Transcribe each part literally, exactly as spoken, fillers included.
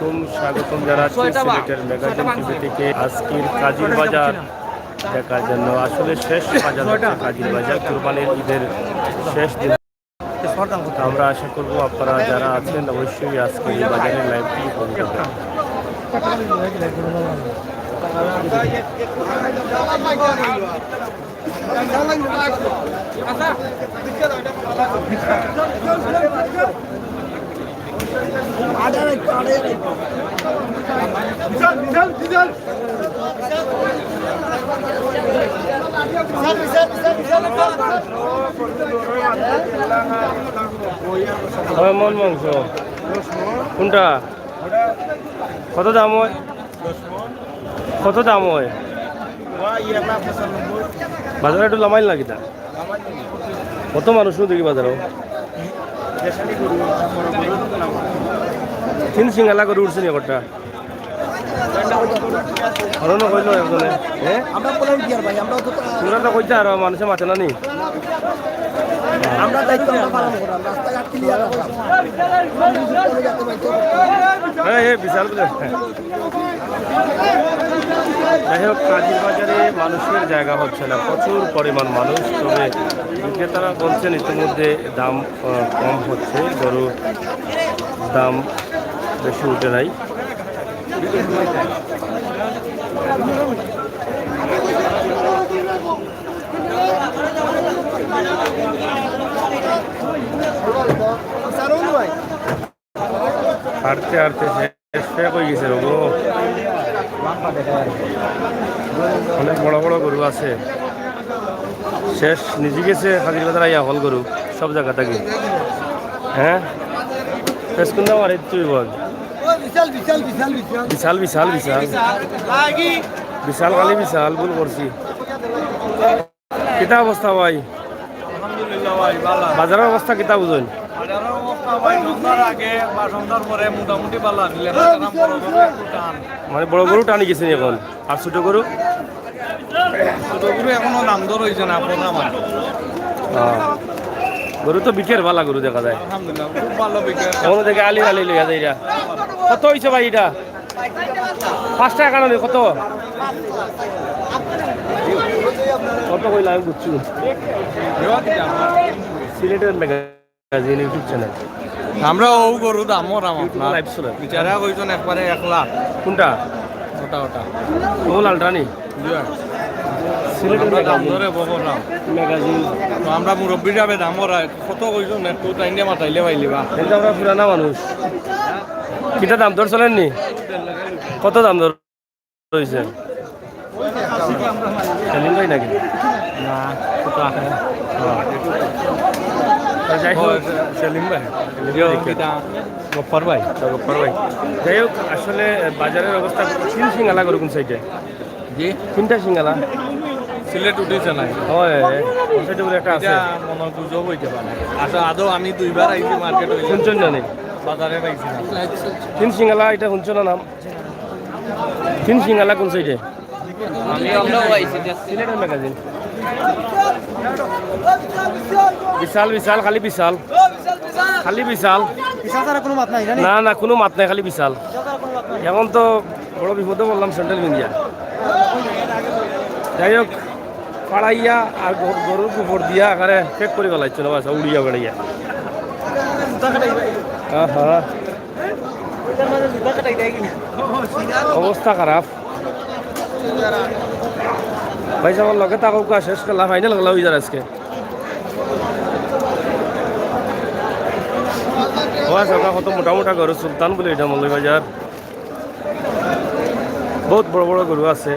স্বাগতম জানাচ্ছি সিলেটের ম্যাগাজিন টিভি থেকে আজকের কাজির বাজার দেখার জন্য। আসলে শেষ বাজার হচ্ছে কাজির বাজার, কুরবানির ঈদের শেষ দিন। আমরা আশা করব আপনারা যারা আছেন অবশ্যই আজকে এই বাজারে লাইভটি ফলো করবেন। হয় মন মাংস কোনটা? কত দাম হয়? কত দাম হয়? বাজারে একটু লামাইল না কিতা? কত মানুষ নু দেখি বাজারো? তিন সিঙ্গালা গরু উঠছে নি একটা? আরো না কইলো একজনে, হ্যাঁ? আমরা বলাই দিয়ার ভাই, আমরা তো তোমরা তো কইতে আরো মানুষে মাতে না নি? আমরা দায়িত্ব আমরা পালন করলাম, রাস্তাঘাট ক্লিয়ার রাখলাম। এই, এই বিশাল বলে। যাই হোক, কাজির বাজারে মানুষের জায়গা হচ্ছে না, প্রচুর পরিমাণ মানুষ। তবে বিক্রেতারা বলছেন ইতিমধ্যে দাম আহ, কম হচ্ছে, গরুর দাম বেশি উঠে নাই। হাঁটতে হাঁটতে শেষ প্যাক হয়ে গেছে রোগো। অনেক বড় বড় গরু আছে। শেষ নিজে গেছে কাজির বাজার আইয়া হল গরু সব জায়গা থাকি। হ্যাঁ, বেশ কোনটা আমার এই তুই বল। বিশাল, বিশাল, বিশাল, বিশাল। বিশাল, বিশাল, বিশাল। বিশাল, খালি বিশাল, ভুল করছি। কিতা অবস্থা ভাই? আলহামদুলিল্লাহ ভাই, ভালা। বাজারের অবস্থা কিতা বুঝইন? বাজারের অবস্থা ভাই, সন্ধ্যার আগে বা সন্ধ্যার পরে মোটামুটি ভালা, দিলে না, তারা বড় গরু একটু টান। মানে বড় গরু টানি গেছে নি এখন, আর ছোট গরু? ছোট গরু এখনো দাম দর হইছে না, আপনার আমার। হ্যাঁ। গরু তো বিকের ভালা গরু দেখা যায়। আলহামদুলিল্লাহ, খুব ভালো বিকের। এখনো দেখে আলি আলি লইয়া যাইরা। কত হইছে ভাই এটা? পাঁচ টাকা কারণে কত? কত কইলা আমি বুঝছি। সিলেটের ম্যাগাজিন YouTube চ্যানেল। আমরা ও গরু দাম ওরাম YouTube আপনার। Live চলে। বিচারা কইছেন একবারে এক লাখ। কোনটা? ওটা, ওটা। ও লালটা নি? জি ভাই। সিলেটের আমরা দাম ম্যাগাজিন। ধরে বকো না। ম্যাগাজিন। তো আমরা মুরব্বী যাবে দাম ওরা কত কইছেন একটু টাইম দিয়ে মাতাইলে পাইলিবা। কিন্তু আমরা পুরানা মানুষ। কিতা দাম দর চলেননি? কত দাম দর হইছে? সেলিম ভাই নাকি? না, কত আছে? হ্যাঁ। তো যাই হোক। ও, সে-, সেলিম ভাই। সেলিম ইয়ো, ভাই। কিতা? গফফর ভাই। তো গফফর ভাই। যাই হোক, আসলে বাজারের অবস্থা তিন সিঙ্গালা গরু কোন সাইডে? জি? তিনটা সিঙ্গালা? সিলেট উঠেছে না। হয়, ওই সাইডে বলে একটা আছে। এটা মনে হয় গুজব হইতে পারে। আচ্ছা, আদৌ আমি দুইবার আইছি মার্কেট হইলে। শুনছেন না নি? বাজারে পাইছি না। তিন সিঙ্গালা, এটা শুনছো না নাম? তিন সিঙ্গালা কোন সাইডে? আমি আমরাও আইছি, just সিলেটের ম্যাগাজিন। বিশাল, বিশাল, খালি বিশাল। খালি বিশাল। বিশাল ছাড়া কোনো মাত নাই, জানি? না, না, কোনো মাত নাই, খালি বিশাল। বিশাল ছাড়া কোনো মাত নাই। এখন তো বড় বিপদে পড়লাম স্যান্ডেল পিন্দিয়া। যাই হোক, ফাড়াইয়া আর গ-, গরুর গোবর দিয়া আকারে প্যাক করি ফালাইছে না, বাস, উড়িয়া বেড়াইয়া। আহা। অবস্থা খারাপ। ভাই সাহেব, লগে থাকো, কা শেষ খেলা, ফাইনাল খেলা হয়ে যার আজকে। ও আছে, ওটা কত মোটা মোটা গরু, সুলতান বলে এটা মৌলভীবাজার। বহুত বড় বড় গরু আছে।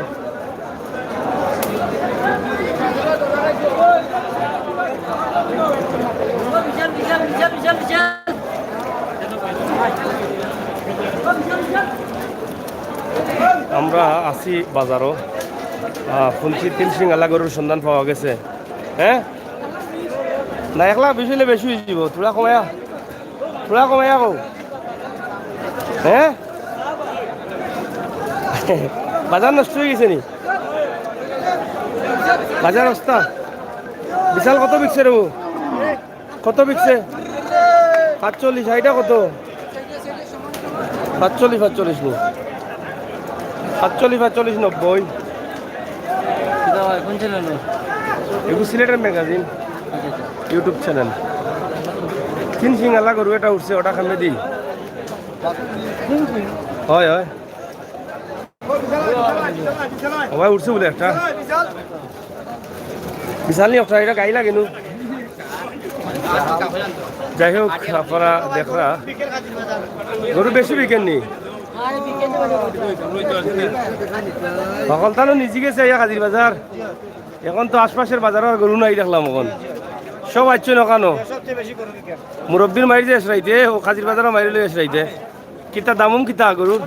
আমরা আছি বাজারও। আহ, শুনছি তিন সিঙ্গালা গরুর সন্ধান পাওয়া গেছে। হ্যাঁ? না, এক লাখ বিশ হইলে বেশি হয়ে যাব। থোড়া কমায়া, থোড়া কমায়া কও। হ্যাঁ? বাজার নষ্ট হয়ে গেছে নি? বাজার অবস্থা? বিশাল কত বিকছে রে? কত বিকছে? সাতচল্লিশ। এইটা কত? সাতচল্লিশ, সাতচল্লিশ নি? সাতচল্লিশ, সাতচল্লিশ, নব্বই। কিতা ভাই, কোন চ্যানেল? এগু সিলেটের ম্যাগাজিন, আচ্ছা, আচ্ছা। YouTube channel. তিন সিং আলা গরু এটা উঠছে, ওটা খামে দি। হয়, হয়। ও ভাই, উঠছে বলে একটা। বিশাল নি একটা, এটা গাই লাগে নু। যাই হোক, আপনারা দেখরা, গরু বেশি বিকেন নি। হকলতা নু নিজে গেছে আইয়া কাজির বাজার। এখন তো আশপাশের বাজারো আর গরু নাই দেখলাম এখন। সব আইছে না কেন? মুরব্বির মাইর যে এসরাইতে, ও কাজির বাজারো মাইর লই এসরাইতে। কিতা দামুম কিতা গরুর?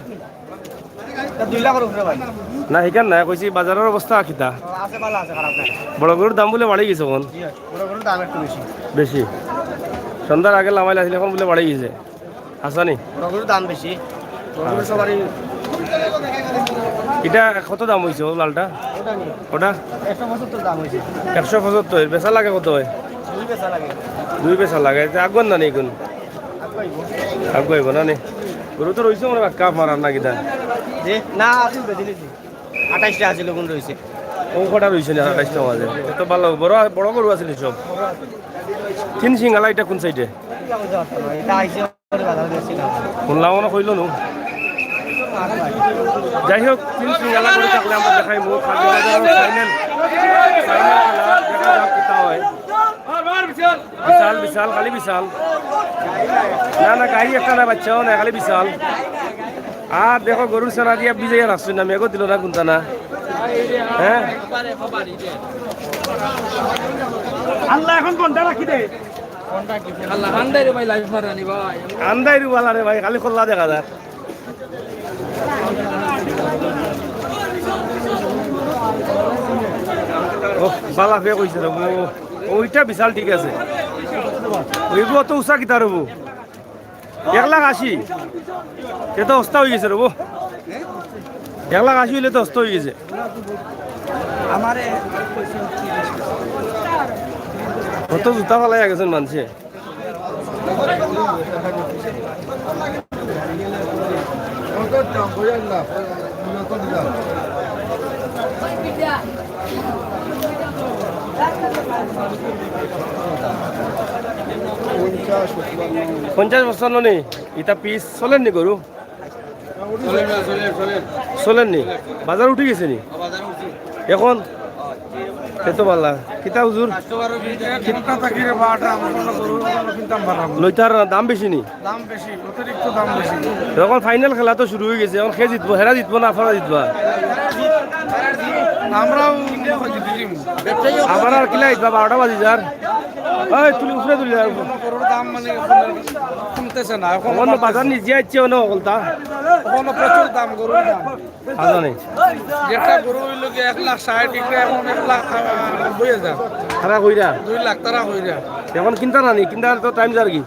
তা দুই লাখর উপরে ভাই। না, হিকান না, কইছি বাজারর অবস্থা কিতা? আছে, ভালা আছে, খারাপ নাই। বড় গরুর দাম বুলে বাড়ি গেছে এখন? জি, বড় গরুর দাম একটু বেশি। বেশি? সন্ধ্যার আগে লামাইল আছিল, এখন বুলে বাড়ি গেছে। হাছা নি? বড় গরুর দাম বেশি। বড় গরু সবারই। এটা কত দাম হইছে ও লালটা? ওটা নি? ওটা? একশো পঁচাত্তর দাম হইছে। একশো পঁচাত্তর, বেচা লাগে কত হয়? দুই বেচা লাগে। দুই বেচা লাগে, এটা আগুয়ান না নি এখন? আগুয়াইব না নি? গরু তো রইছে মনে হয় কাপ মারার না কিতা? জি, না, আছিল বেচি নিছি। আঠাইশটা আছিল, ওগুন রইছে। ও কটা রইছে না আঠাইশটার মাঝে? তো ভালা, বড়, বড় গরু আছিল সব। তিন সিং আলা এটা কোন সাইডে? এটা আইছে, বাজার গেছি না। শুনলাম মনে কইল নু। যাই হোক, তিন সিং আলা গরু থাকলে আমরা দেখাইমু। কাজির বাজারর ফাইনাল, ফাইনাল খেলা, দেখা যাক কিতা হয়। বিশাল, বিশাল, খালি বিশাল। না, না, গাড়ি একটা না, বাচ্চাও না, খালি বিশাল। আর দেখো, গরুর ছানা দিয়া ভিজাইয়া রাখছইন না, মেঘও দিল না, কুন্তা না। হ্যাঁ? আল্লাহ, এখন কোনটা রাখি দে? আল্লাহ, আন্দাইরে ভাই, লাইফ মারানি ভাই। আন্দাইরু বালা রে ভাই, খালি খোল্লা দেখা যার। ও, বালা ফে কইছে রে, ও, ওইটা বিশাল ঠিক আছে। ওইগু অত উষা কিতা রবো? এক লাখ আশি। এ তো অস্তা হয়ে গেছে রবো। এক লাখ আশি হইলে তো অস্তা হয়ে গেছে। কত জুতা ফালাইয়া গেছইন মানষে। পঞ্চাশ বছর নি? ইটা পিস চলের নি গরু? চলের নি? বাজার উঠি গেছে নি? এখন এত বালা। কিতা হুজুর? লইতার দাম বেশি নি? দাম বেশি, অতিরিক্ত দাম বেশি। এখন ফাইনাল খেলা তো শুরু হয়ে গেছে, এখন কে জিতবো? হেরা জিতবো না আপনারা জিতবা? আমরাও জিতি যাইমু। আবার আর কিলা জিতবা? বারোটা বাজি যার। এই তুলি উপরে তুলি যার। গরুর দাম মানে কমতেছে না, এখন বাজার নিজে আইছে, অনো হকলতা। এখন প্রচুর দাম গরুর দাম। আচ্ছা নি। একটা গরু হইল কি এক লাখ ষাট, একটা এখন এক লাখ নব্বই হাজার। তারা কইরা? দুই লাখ তারা কইরা। এখন কিনতা না নি? কিনতা তো টাইম যার কি?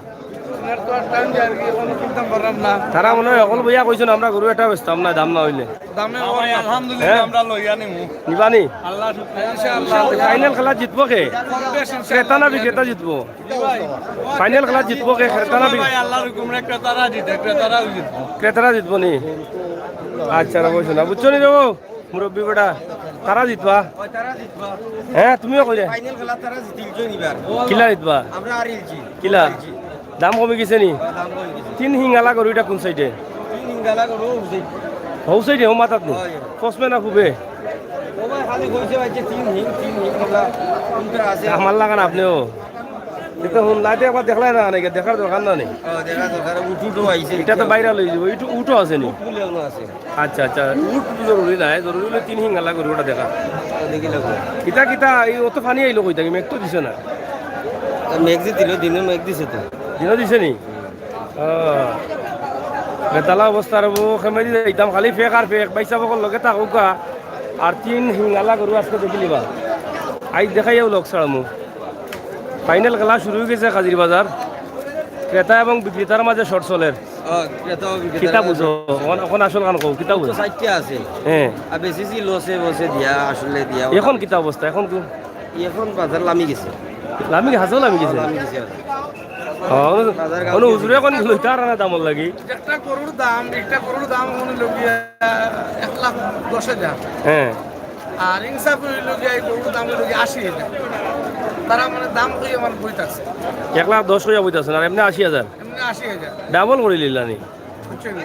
কিনার তো আর টাইম যার কি, এখন কিনতাম পারলাম না। তারা মনে হয় হকল বইয়া কইছইন, আমরা গরু একটা বেচতাম না, দাম না হইলে। দামে ওই আলহামদুলিল্লাহ, হ্যাঁ? আমরা লইয়া নিমু। নিবা নি? আল্লাহ শুকরিয়া। ইনশাআল্লাহ। ফাইনাল খেলা জিতবো কে? কম বেশ ইনশাআল্লাহ। ক্রেতা না বিক্রেতা জিতবো? ফাইনাল খেলা জিতবো কে? ক্রেতা না বিক্রেতা? ভাই, আল্লাহর হুকুমে ক্রেতারা জিতে, ক্রেতারাও জিতবো। ক্রেতারা জিতবো নি? আচ্ছা, রে বলছো না, বুঝছো নি রে বাবু? মুরব্বি বেটা, তারা জিতবা। হ্যাঁ, তুমিও কইরে। ফাইনাল খেলা তারা জিতিলছইন এবার। কিলা জিতবা? আমরা আর ইলছি। কিলা? দাম কমি গেছে নি? দাম কমি গেছে। তিন হিঙ্গালা গরু, এটা কোন সাইডে? তিন হিঙ্গালা গরু, হউ সাইডে। হউ সাইডে, হউ মাথাত নি? হয়। ফসমে না খুবে? ও ভাই, খালি কইছে ভাই যে তিন হিং, তিন হিং, আমরা কোনটা আছে? আমার লাগান আপনিও। এটা হুন, লাইটে একবার দেখলাই না, নাকি দেখার দরকার না নি? ও, দেখা দরকার, উট উটও আইছে। এটা তো বাইরে লই যাবো, উট উটও আছে নি? উট গুলো এখনো আছে। আচ্ছা, আচ্ছা, উট জরুরি নাই, জরুরি হইলে তিন হিঙ্গালা গরু ওটা দেখা। ও, দেখি লাগবো। কিতা, কিতা, এই অত পানি আইলো কই থাকি? মেঘ তো দিছে না। মেঘ যে দিল, দিনে মেঘ দিছে তো। দিনে দিছে নি? ও। বেতালা অবস্থা রে বউ, খেমে দি যাইতাম, খালি ফেক আর ফেক, বাইসা বকল লগে থাকুকা। আর তিন হিঙ্গালা গরু আজকে দেখিলিবা। আইজ দেখাইয়াও লোক ছাড়ামু। ফাইনাল খেলা শুরু হয়ে গেছে কাজির বাজার। ক্রেতা এবং বিক্রেতার মাঝে শর্ট চলের। ও, ক্রেতা ও বিক্রেতা কিতা বুঝো? এখন, এখন আসল কান কও, কিতা তো বুঝো? চারটে আছে। হ্যাঁ। আর বেশি লসে বসে দিয়া, আসলে দিয়া। এখন কিতা অবস্থা? এখন তো এখন বাজার লামি গেছে। লামি গে-, হাজাও লামি গেছে। লামি গেছে। হ্যাঁ, অনু-, অনু হুজুরে কোন লইতা আর না দামর লাগি? একটা গরুর দাম, একটা গরুর দাম মানে লগিয়া এক লাখ দশ হাজার। হ্যাঁ। আর ইনসাফ হইল গিয়া এই গরুর দাম হইল গিয়া আশি হাজার। তারা মানে দাম কই আমার বইতাছে। এক লাখ দশ কইয়া বইতাছেন, আর এমনি আশি হাজার? এমনি আশি হাজার। ডাবল করি লিলানি। বুঝছেন?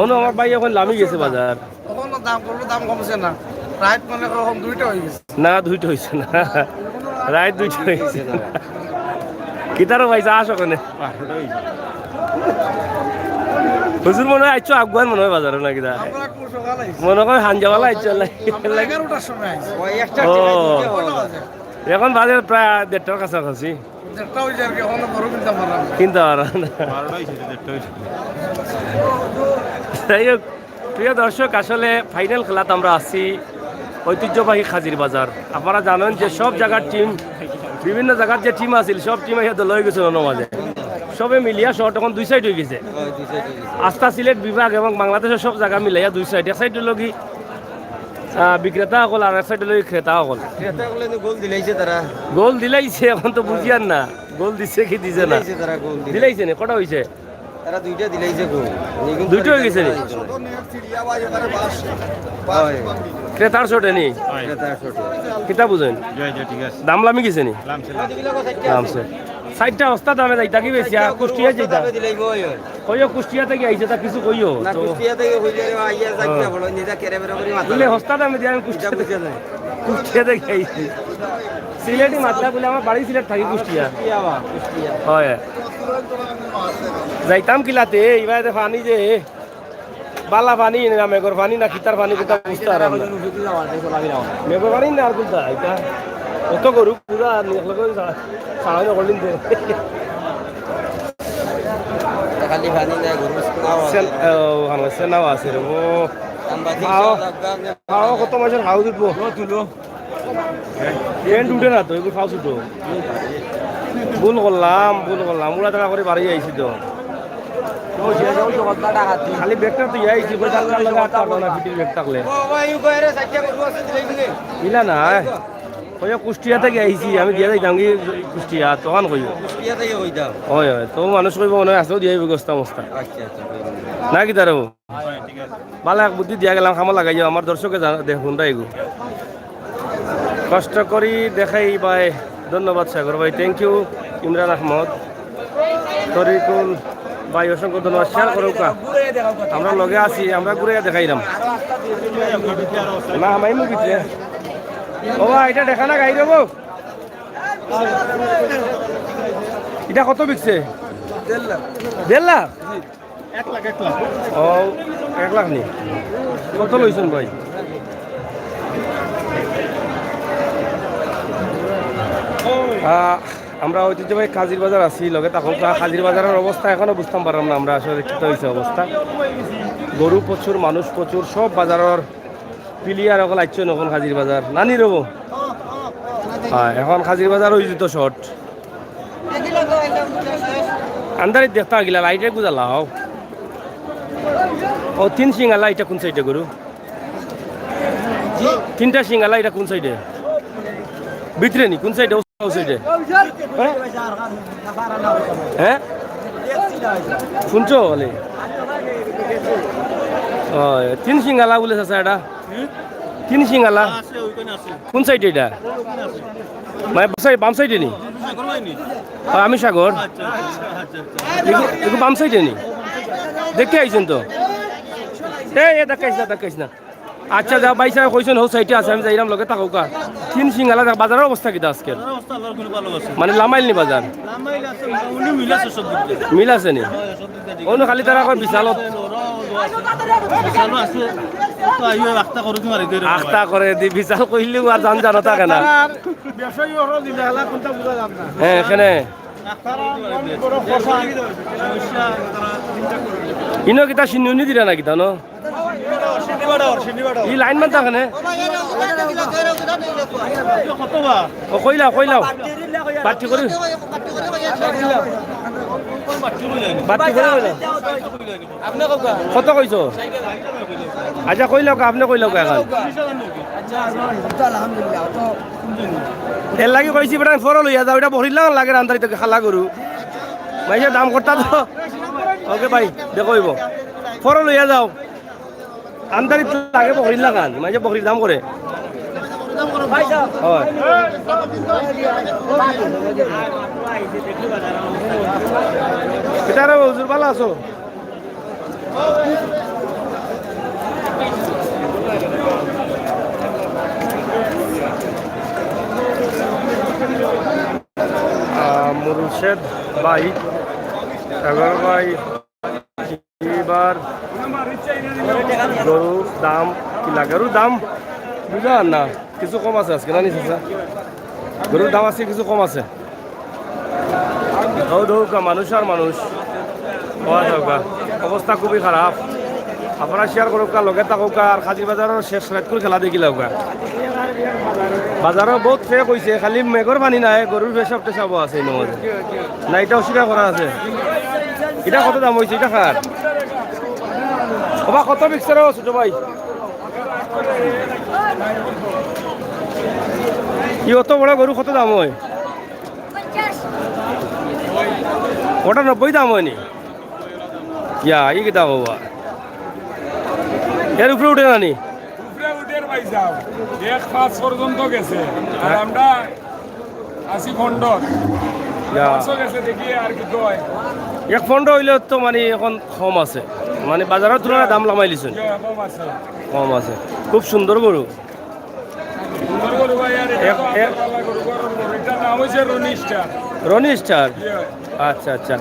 অনু আমার ভাই এখন লামি গেছে বাজার। তখন দাম করলো, দাম কমছে না। রাইত মনে করো এখন দুইটা হয়ে গেছে। না, দুইটা হইছে না। রাইত দুইটা হইছে না। কিতারও পাইছে, আসো কেনে? হুজুর মনে হয় আইছো আগুয়ান মনে হয় বাজারো না কিতা? আমরা একটু সকাল আইছি। মনে হয় হাঞ্জাওয়ালা আইছো, আল্লাহ। আমরা এগারোটার সময় আইছি। ওই একটা ও। কয়টা বাজে? এখন বাজে প্রায় দেড়টার কাছাকাছি। দেড়টা হয়ে যায় আর কি, এখনো বড় কিনতে পারলাম না। কিনতে পারলাম না। বারোটা হয়েছে, দেড়টা হয়েছে। যাই হোক, প্রিয় দর্শক, আসলে ফাইনাল খেলাত আমরা আছি ঐতিহ্যবাহী খাজির বাজার। আপনারা জানেন যে সব জায়গার টিম, বিভিন্ন জায়গার যে টিম আছিল, সব টিম আইয়া দল হয়ে গেছে অন্য মাঝে। সবে মিলিয়া শর্ট এখন দুই সাইড হয়ে গেছে। আস্তা সিলেট বিভাগ এবং বাংলাদেশের সব জায়গা মিলাইয়া দুই সাইড, এক সাইড হলো কি আহ, বিক্রেতা অকল আর এক সাইড হলো ক্রেতা অকল। ক্রেতা অকলে তো গোল দিলাইছে তারা। গোল দিলাইছে, এখন তো বুঝিয়ার না। গোল দিছে কি দিছে না? দিলাইছে তারা গোল দিলাইছে। দিলাইছে নি? কটা হইছে? তারা দুইটা দিলাইছে গোল। দুইটা হয়ে গেছে নি? হয়। ক্রেতার শটে নি? ক্রেতার শটে। কিতা বুঝেন? জি, জি, ঠিক আছে। দাম লামি গেছে নি? লামছে, লামছে। লামছে। চাইরটা হস্তা দামে যাইতা কি বেশি? আর কুষ্টিয়া যাইতা? দামে দিলাইবো, ওই, ওই। কইও কুষ্টিয়া থাকি আইছে, তা কিছু কইও। না, তো কুষ্টিয়া থাকি কইলে রে, আইয়া যাইতে হ্যাঁ। বলো, নিজে কেরে বেরো করি মাথা বুলে লাগে। হস্তা দামে দিয়া আমি কুষ্টিয়া ইটা বুঝে নাই। কুষ্টিয়া থাকি আইছি। সিলেটি মাতলা বুলে আমার বাড়ি সিলেট থাকি কুষ্টিয়া। কুষ্টিয়া বা, কুষ্টিয়া। হয়। যাইতাম কিলাতে, ইবারে পানি যে, বালা পানি না, মেঘর পানি না, কিতার পানি, কিতা বুঝতে পারলাম না। মেঘর পানি না আর কোনটা, ইটা অত গরু পুরা আর নিয়ে লগে সা-, সাহায্য করলেন তো। খালি পানি না, গরু সেনাও আছে। সেন-, ও, আমার সেনাও আছে রে, ও। খাও, খাও, কত মাসের খাও দিব। প্যান্ট উঠে না তো, এগুলো ফাউস উঠো। ভুল করলাম, ভুল করলাম, উড়া টাকা করে বাড়ি আইছি তো। খালি ব্যাগটা তো আইছি, কই তার লগে আর পারবো না, ফিটিং ব্যাগ থাকলে। ইলা না, কইও কুষ্টিয়া থাকি আইছি, আমি দিয়া যাইতাম কি কুষ্টিয়া, তখন কইও। কুষ্টিয়া থাকি কইতাম। হয়, হয়, তো মানুষ কইবো মনে হয় আছেও দিয়া ব্যবস্থা মস্তা। আচ্ছা, আচ্ছা, কইবো। না কি তারও? বালা এক বুদ্ধি দিয়া গেলাম, কামো লাগাইও, আমার দর্শকে জানা-, দেখুন তাই গো। কষ্ট করি দেখাই ভাই, ধন্যবাদ সাগর ভাই, thank you ইমরান আহমদ, তরিকুল ভাই, অসংখ্য ধন্যবাদ। শেয়ার করুকা, আমরা লগে আছি, আমরা ঘুরে দেখাইলাম। না, আমার মুভি ও ভাই, এটা দেখা না গাই দেবো। এটা কত বিকছে? দেড় লাখ। দেড় লাখ? এক লাখ, এক লাখ। ও, এক লাখ নি? কত লইছেন ভাই? আহ, আমরা ঐতিহ্যবাহী খাজির বাজার আছি, লগে থাকুকা। খাজির বাজারের অবস্থা এখনো বুঝতাম পারলাম না আমরা আসলে কিতা হইছে অবস্থা। গরু প্রচুর, মানুষ প্রচুর, সব বাজারের প্লেয়ার অকল আইছে নখন খাজির বাজার। নানি রবো? হ্যাঁ, এখন খাজির বাজার হয়ে যেত শর্ট। আন্ধারে দেখতা গিলা, লাইটে গুজা লাও। ও, তিন সিঙ্গালা, এটা কোন সাইডে গরু? তিনটা সিঙ্গালা, এটা কোন সাইডে? ভিতরে নি, কোন সাইডে? ও, ও সাইডে। হ্যাঁ? হ্যাঁ? শুনছো বলে? ও, তিন সিঙ্গালা বলে চাচা এটা। তিন সিঙ্গালা? আছে, ওইখানে আছে। কোন সাইডে এটা? ওইখানে আছে। মানে বাম সাইড, বাম সাইডে নি? সাগর ভাই নি? ও, আমি সাগর। আচ্ছা, আচ্ছা, আচ্ছা, আচ্ছা। এগু, এগু বাম সাইডে নি? দেখতে আইছেন তো? এ, এ, দেখাইস না, দেখাইস না। আচ্ছা, যা ভাই সাহেব কইছেন, হো সাইডে আছে, আমি যাইরাম লগে থাকুকা। তিন সিঙ্গালা দেখ, বাজারের অবস্থা কিতা আজকে? বাজারের অবস্থা আল্লাহর কোনো ভালো আছে। মানে লামাইল নি বাজার? লামাইল আছে, মোটামুটি মিল আছে সব দিক দিয়ে। মিল আছে নি? হ্যাঁ, সব দিক দিয়ে। অন্য খালি তারা কয় বিশাল। বিশালও আছে। তো আইও আখতা করে দি মারি দে রে বাবা। আখতা করে দি, বিশাল কইলেও আর জান জানো থাকে না। ব্যবসায়ী ওরা দিলে হালা কোনটা বুঝা যাবে না। হ্যাঁ, এখানে। আখতারা বড় ফসা। সমস্যা তারা চিন্তা করে। ইনো কিতা সিন্নুনি দিরা না কিতা নো? ই লাইন মান থাকে না? কত বা? ও, কইলাও, কইলাও। পার্টি করি। পার্টি করি কইলাও। কত কইছো? আচ্ছা, কইলাও কা, আপনি কইলাও কা এখন? আলহামদুলিল্লাহ, তো এর লাগি কইছি, বেটা, ফরল হইয়া যাও, এটা বহিলাম লাগে রান্দারি তোকে খালা গরু। মাইনষে দাম করতা তো। ওকে ভাই, দেখো অইবো। পরে লইয়া যাও। আমদানি লাগে বকরির লাখান, মাইনষে বকরির দাম করে। অয়। কিতা রে হুজুর, ভালা আছো? আহ, মুর্শেদ ভাই, সাগর ভাই, এবার গরুর দাম কিলা? গরুর দাম বুঝা না, কিছু কম আছে আজকে, না নি চাচা? গরুর দাম আজকে কিছু কম আছে। হউ দেখউক্কা, মানুষ আর মানুষ। অবস্থা খুবই খারাপ। আপনারা share করউক্কা, লগে থাকউক্কা, আর কাজির বাজারর শেষ রাইতকুর খেলা দেখিলাউক্কা। বাজারো বউত ফেক অইছে, খালি মেঘর পানি নায়, গরুর পেশাব টেশাবও আছে ইনো মাঝে। না, ইটা অস্বীকার করা আছে। ইটা কত দাম অইছে, ইটা কার? ওবা, কত বিকছে রে ছোট ভাই? ই অত বড় গরু কত দাম অয়? ওটা নব্বই দাম অয়নি? ইয়া, ই কিতা কওবা? এর উপরে উঠে না নি? উপরে উঠের ভাই সাব, এক পাঁচ পর্যন্ত গেছে। আর আমরা আছি পনেরো। ইয়া। পাঁচশো গেছে, দেখি আর কিতা অয়। এক পনেরো অইলে তো মানে অখন কম আছে, মানে বাজারর তুলনায় দাম লামাইলিছইন। ইয়া, কম আছে। কম আছে। খুব সুন্দর গরু। সুন্দর গরু ভাই, আর ইটা এক, তো এক আল্লাহ গরু, গরু, গরু। ইটার নাম অইছে রনি স্টার। রনি স্টার? ইয়া। আচ্ছা, আচ্ছা।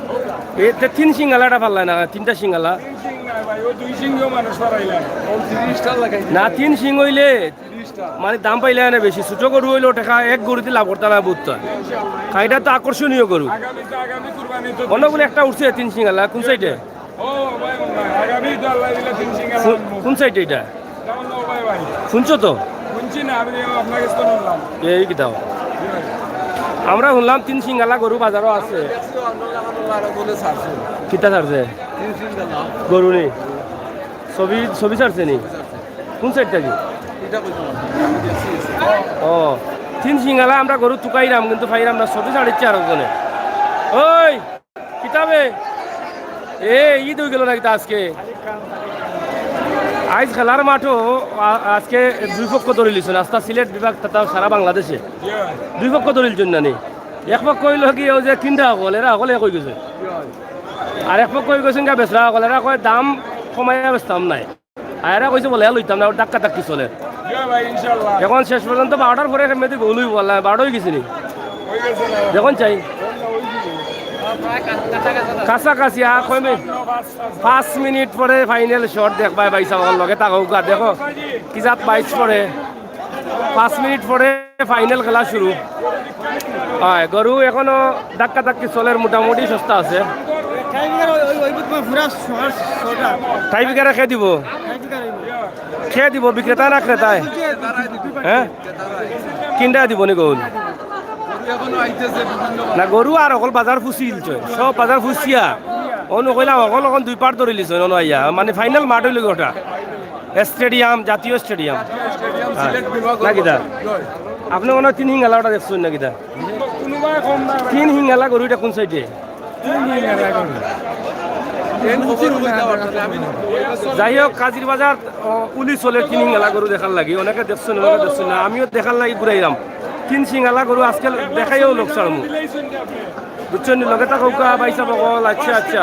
এতে তিন সিং আলাটা পারলায় না, তিনটা সিং আলা। তিন সিং না ভাই, ও দুই সিংও মানুষ পারাইলা। ও তিরিশটা লাগাই না, দিবে। তিন সিং অইলে তিরিশটা। মানে দাম পাইলে এনে বেশি। ছোট গরু অইলেও টেকা এক গরুতে লাভ করতা না বুঝতা। ইনশাআল্লাহ। কাইটা তো আকর্ষণীয় গরু। আগামীতে, আগামী কুরবানি তো অন্য বলে একটা উঠছে তিন সিং আলা, কোন সাইডে? ও ভাই, ভাই, আগামী তো আল্লাহ দিলে তিন সিং আলা কু-, আনবো। কোন সাইডে ইটা? এটা অন্য ভাই, ভাই। শুনছো তো? শুনছি না, আমি আপনার কাছে তো শুনলাম। এই কিতাও। আমরা শুনলাম তিন সিং আলা গরু বাজারো আছে। দেখছি, অন্য লাখান আরো বলে ছাড়ছে। কিতা ছাড়ছে? তিন সিং আলা। গরু নি? ছবি, ছবি ছাড়ছে নি? কোন সাইড থাকি? এটা কইতে পারবো না, আমি দেখছি। ও, তিন সিং আলা আমরা গরু তুকাইরাম, কিন্তু পাইরাম না, ছবি ছাড়িচ্ছে আরো জনে। ওই! কিতাবে? এ, ঈদ অইগেল না কিতা আজকে? আইজ খেলার মাঠো আ-, আজকে দুই পক্ষ ধরিলিছইন, আস্তা সিলেট বিভাগ তথা সারা বাংলাদেশে। দুই পক্ষ ধরিলিছইন না নি? এক পক্ষ অইলো কি, অউ যে কিনরা অকল, এরা অকল এক অইগেছে। আর এক পক্ষ অইগেছইন গিয়া বেচরা অকল, এরা কয় দাম কমাইয়া বেচতাম নায়। আইরা কইছে বলে, "আর লইতাম না, ওর ধাক্কা ধাক্কি চলে।" জি ভাই, ইনশাআল্লাহ। এখন শেষ পর্যন্ত বারোটার পরে কেমনে গরু অইবো, আল্লাহ, বারোটা অইগেছে নি? অইগেছে না। এখন চাই। কাছাকাছি, আর কয় মিনিট? পাঁচ মিনিট পরে final shot দেখবায় ভাই সাব, লগে থাকউক্কা। দেখো, কি জাত বাইচ পড়ে। পাঁচ মিনিট পরে final খেলা শুরু। অয়, গরু এখনো ধাক্কা ধাক্কি চলের, মোটামুটি সস্তা আছে। টাইব্রেকার ওই, ওই, ওই পুরা ছয়, ছয়টা। টাইব্রেকারে কে দিবো? টাইব্রেকার ওই। কে দিবো, বিক্রেতা না ক্রেতায়? হ্যাঁ? কিনরা দিবো নি গরু? না, গরু আর অকল বাজার ফুসিলছে, সব বাজার ফুসিয়া। অনু কইলাম, অকল অখন দুই পার্ট ধরিলিছে, অনু আইয়া, মানে final মাঠ অইলো গি ওটা। স্টেডিয়াম, জাতীয় স্টেডিয়াম। স্টেডিয়াম, হ্যাঁ। সিলেট বিভাগ। না কিতা? আপনে মনে অয় তিন সিং আলা ওটা দেখছইন না কিতা? তিন সিং আলা গরু, ইটা কোন সাইডে? তিন সিং আলা গরু। যাই হোক, কাজির বাজার, ও, উলি চলের তিন সিং আলা গরু দেখার লাগি। অনেকে দেখছইন, অনেকে দেখছইন না। আমিও দেখার লাগি ঘুরাইলাম। তিন সিং আলা গরু আজকে দেখাইয়াও লোক ছাড়মু। বুঝছইন নি? লগে থাকউক্কা, ভাই সাব অকল। আচ্ছা, আচ্ছা।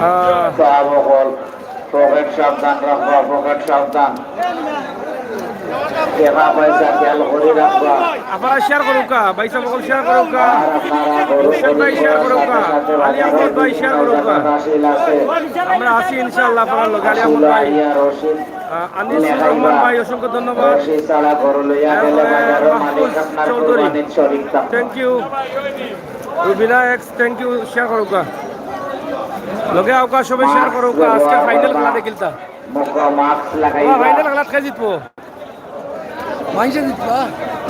আহ, পকেট সাবধান রাখবা, পকেট সাবধান। টেকা পয়সা খেয়াল করি রাখবা। আপনারা share করউক্কা, ভাই সাব অকল share করউক্কা। আর আপনারা গরু মুর্শিদ ভাই share করউক্কা, সাথে সাথে আলী আহমদ ভাই share করউক্কা। হাসিল আছে। আমরা আছি ইনশাআল্লাহ আপনারার লগে, আলী আহমদ ভাই। আহ, আনিসুর রহমান ভাই, অসংখ্য ধন্যবাদ। রশি ছাড়া গরু লইয়া গেলে বাজারো মালিক আপনার কুরবানির শরিক থাকবে। Thank you। Rubina x, thank you, share করউক্কা। লগে আউক্কা, সবে share করউক্কা। আজকে final খেলা দেখিলতা। মুখো mask লাগাইবা। বাবা, final খেলাত কে জিতবো? মাইনষে জিতবা?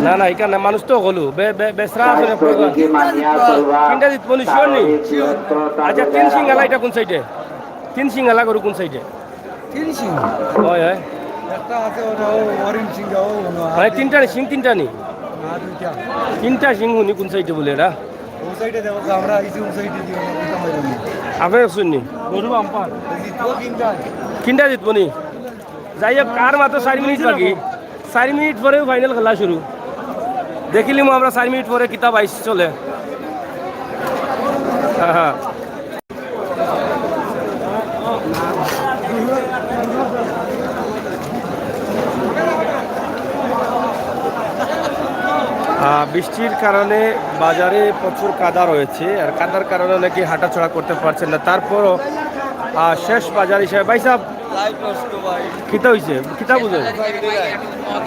না, না, ইখান না, মানুষ তো অকলউ। বে-, বে-, বেচরা আছে না, স্বাস্থ্যবিধি মানিয়া চলবা। তিনটা জিতবো নি, sure নি? স্বাভাবিক নিয়ন্ত্রণ আচ্ছা, তিন সিং আলা ইটা কোন সাইডে? তিন সিং আলা গরু কোন সাইডে? তিন সিং। অয়, অয়। একটা আছে, ওটা ও অরিন সিং, ও মনে হয়। মানে তিনটা নি, সিং তিনটা নি? না, দুইটা। তিনটা সিং হুনি কোন সাইডে বলে ইটা? ও সাইডে দেখো, আমরা এই যে ও সাইডে দিয়ে আমরা ওইটা মাইলাম। আপনি শুননি? গরু বাম্পার। জিতবো কিনটা? কিনটা জিতবো নি? যাই হোক, আর মাত্র চার মিনিট বাকি। চার মিনিট পরেউ ফাইনাল খেলা শুরু। দেখিলিমু আমরা চার মিনিট পরে কিতা বাইশ চলে। হ্যাঁ, হ্যাঁ। আহ, বৃষ্টির কারণে বাজারে প্রচুর কাদা রয়েছে, আর কাদার কারণে অনেকে হাঁটাচলা করতে পারছেন না। তারপরও, আহ, শেষ বাজার হিসাবে, ভাই সাহেব, কিতা হইছে? কিতা বুঝো?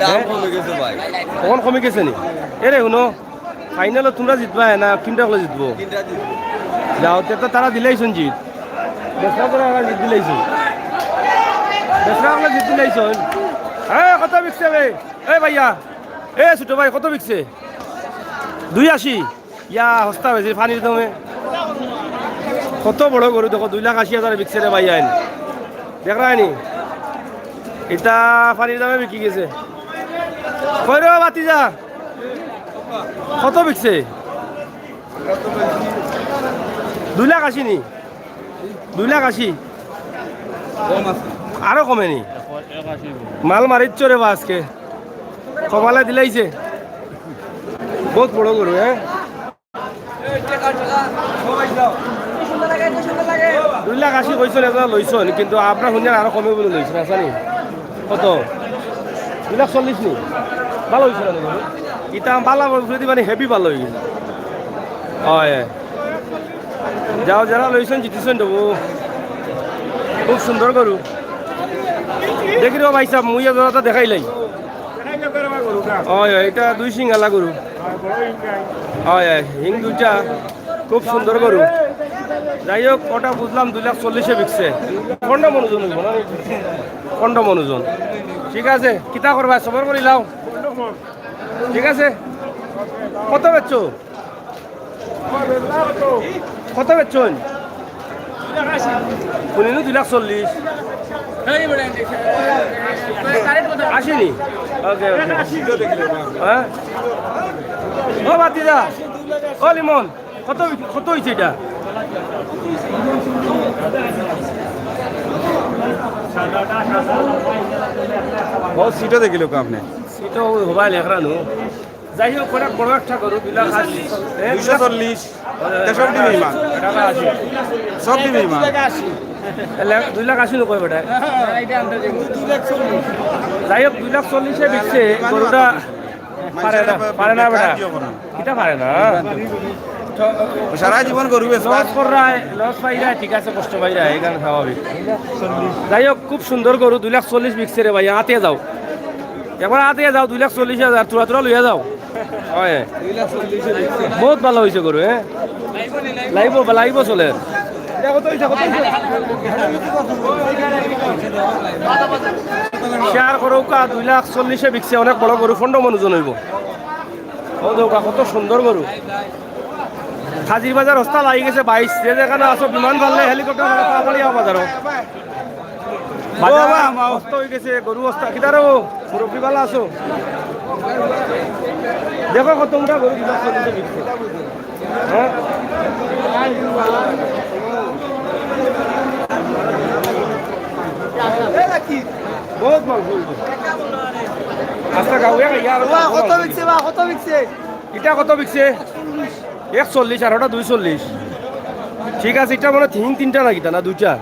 দাম কমে গেছে ভাই। কখন কমে গেছে নি? এরে হুনো, ফাইনালো তোমরা জিতবা না কিনটা হলে জিতবো? যাও, তে তো তারা দিলাইছন জিত। বেসরা করে ওরা জিত দিলাইছন। বেসরা করে জিত দিলাইছন। হ্যাঁ, কত বিকছে বে? এ ভাইয়া, এ ছোট ভাই, কত বিকছে? দুই আশি। ইয়া, হস্তা বেশি পানির দামে। কত বড় গরু দেখো, দুই লাখ আশি হাজার বিকছে রে ভাইয়া। দেখরায়নি? ইটা পানির দামে বিকি গেছে। কই রে বাতিজা? কত বিকছে? দুই লাখ আশি নি? দুই লাখ আশি? আরো কমে নি? মাল মারিচ্ছ রে বা আজকে। কপালে দিলাইছে। বহুত বড় গরু, হ্যাঁ? দুই লাখ আশি কইছন, এজরা লইছন, কিন্তু আপনার হুনছেন আরো কমে বলে লইছন, আছে নি? কত? দুই লাখ চল্লিশ নি? ভালো হইছে না গরু? ইতা ভালো বলতে মানে হেভি ভালো হইছে। হয়। যাও, যারা লইছন জিতিছন দেবো। খুব সুন্দর গরু। দেখি রে ভাই সাহেব, মুইয়া জোড়াটা দেখাইলাই। হয়, হয়, এটা দুই সিং আলা গরু। হয়, হয়, হিং দুইটা। খুব সুন্দর গরু। যাই হোক, ওটা বুঝলাম দুই লাখ চল্লিশে বিকছে। পনেরো মন ওজন হইব না? পনেরো মন ওজন। ঠিক আছে, কিতা করবা, সবর করি লাও। ঠিক আছে, কত বেচছো? কত বেচছন? শুনিল দুই লাখ চল্লিশ। আশি নি? ওকে, ওকে। হ্যাঁ? ও ভাতিজা, ও লিমন, কত, কত হইছে এটা? ও, সিটও দেখিল আপনি। সিটও হবাই লেখরা নু। যাই হোক, অনেক বড় একটা গরু, দুই লাখ আশি। এ, দুইশো চল্লিশ, তেষট্টি বেইমান। টাকা আশি। সব দিবি ইমান। তাহলে দুই লাখ আশি নু কয় বেটা। যাই হোক, দুই লাখ চল্লিশে বিকছে গরুটা। পারে না, পারে না বেটা। কিতা পারে না? সারা জীবন গরু বেচবা। লস কররায়, লস পাইরায়, ঠিক আছে, কষ্ট পাইরায়, এখানে স্বাভাবিক। যাই হোক, খুব সুন্দর গরু, দুই লাখ চল্লিশ বিকছে রে ভাই, আতে যাও। একবার আতে যাও, দুই লাখ চল্লিশ হাজার, থুড়া থুড়া লইয়া যাও। হয়। বহুত ভালো হইছে গরু, হ্যাঁ? লাইভ, লাইভ চলে। শেয়ার করউক্কা, দুই লাখ চল্লিশে বিকছে, অনেক বড় গরু, পনেরো মন ওজন হইব। ও দেখউক্কা, কত সুন্দর গরু। হাজির বাজার হস্তা লাগি গেছে বাইশ, যে যেখানে আছো বিমান পারলে হেলিকপ্টার পাঠাইয়া বাজারো। বাজার বাবা, মা অস্ত হয়ে গেছে, গরু অস্তা। কিতারে ও? মুরব্বি ভালা আছো? দেখো কত উমরা গরু কিতা চলিছে বিকছে। হ্যাঁ? বহুত মাল চলছে। আস্তা গাউয়া ইয়ার। বাবা, কত বিকছে বা? কত বিকছে? ইটা কত বিকছে? একচল্লিশ আর ওটা দুইচল্লিশ। ঠিক আছে, ইটা মানে তিন তিনটা না কিতা না দুইটা?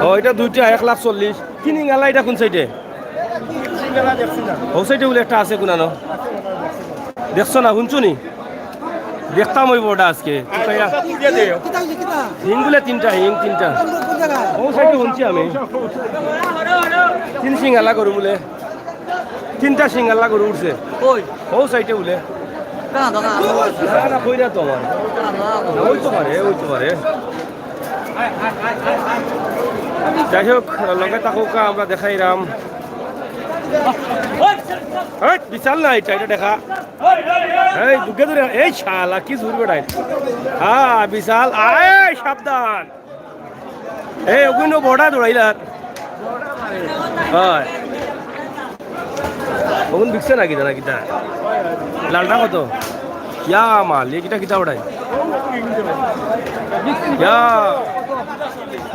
ও, ইটা দুইটা, এক লাখ চল্লিশ। কি নিঙালা ইটা কোন সাইডে? ও সাইডে বলে একটা আছে কোনানো। দেখছো না, শুনছো নি? দেখতাম ওই বড়টা আজকে। হিং বলে তিনটা, হিং তিনটা। ও সাইডে শুনছি আমি। তিন সিঙ্গালা গরু বলে। তিনটা সিঙ্গালা গরু উঠছে। কই? ও সাইডে বলে। না, না, না। না, না, কইরা তো আমার। না, না, না। ওই তো পারে, ওই তো পারে। যাই হোক, লগে থাকুক, আমরা দেখাইরাম। এই, বিশাল না এটা, এটা দেখা। এই, দুগে ধরে, এই শালা, কি জোর বেটায়। হ্যাঁ, বিশাল, আয়, সাবধান। এই, ওগুলো বড়া দৌড়াইলার। হয়। ওগুন বিকছে না কিতা, না কিতা? লালটা কত? ইয়া মালিক, ইটা কিতা ওটাই? ইয়া।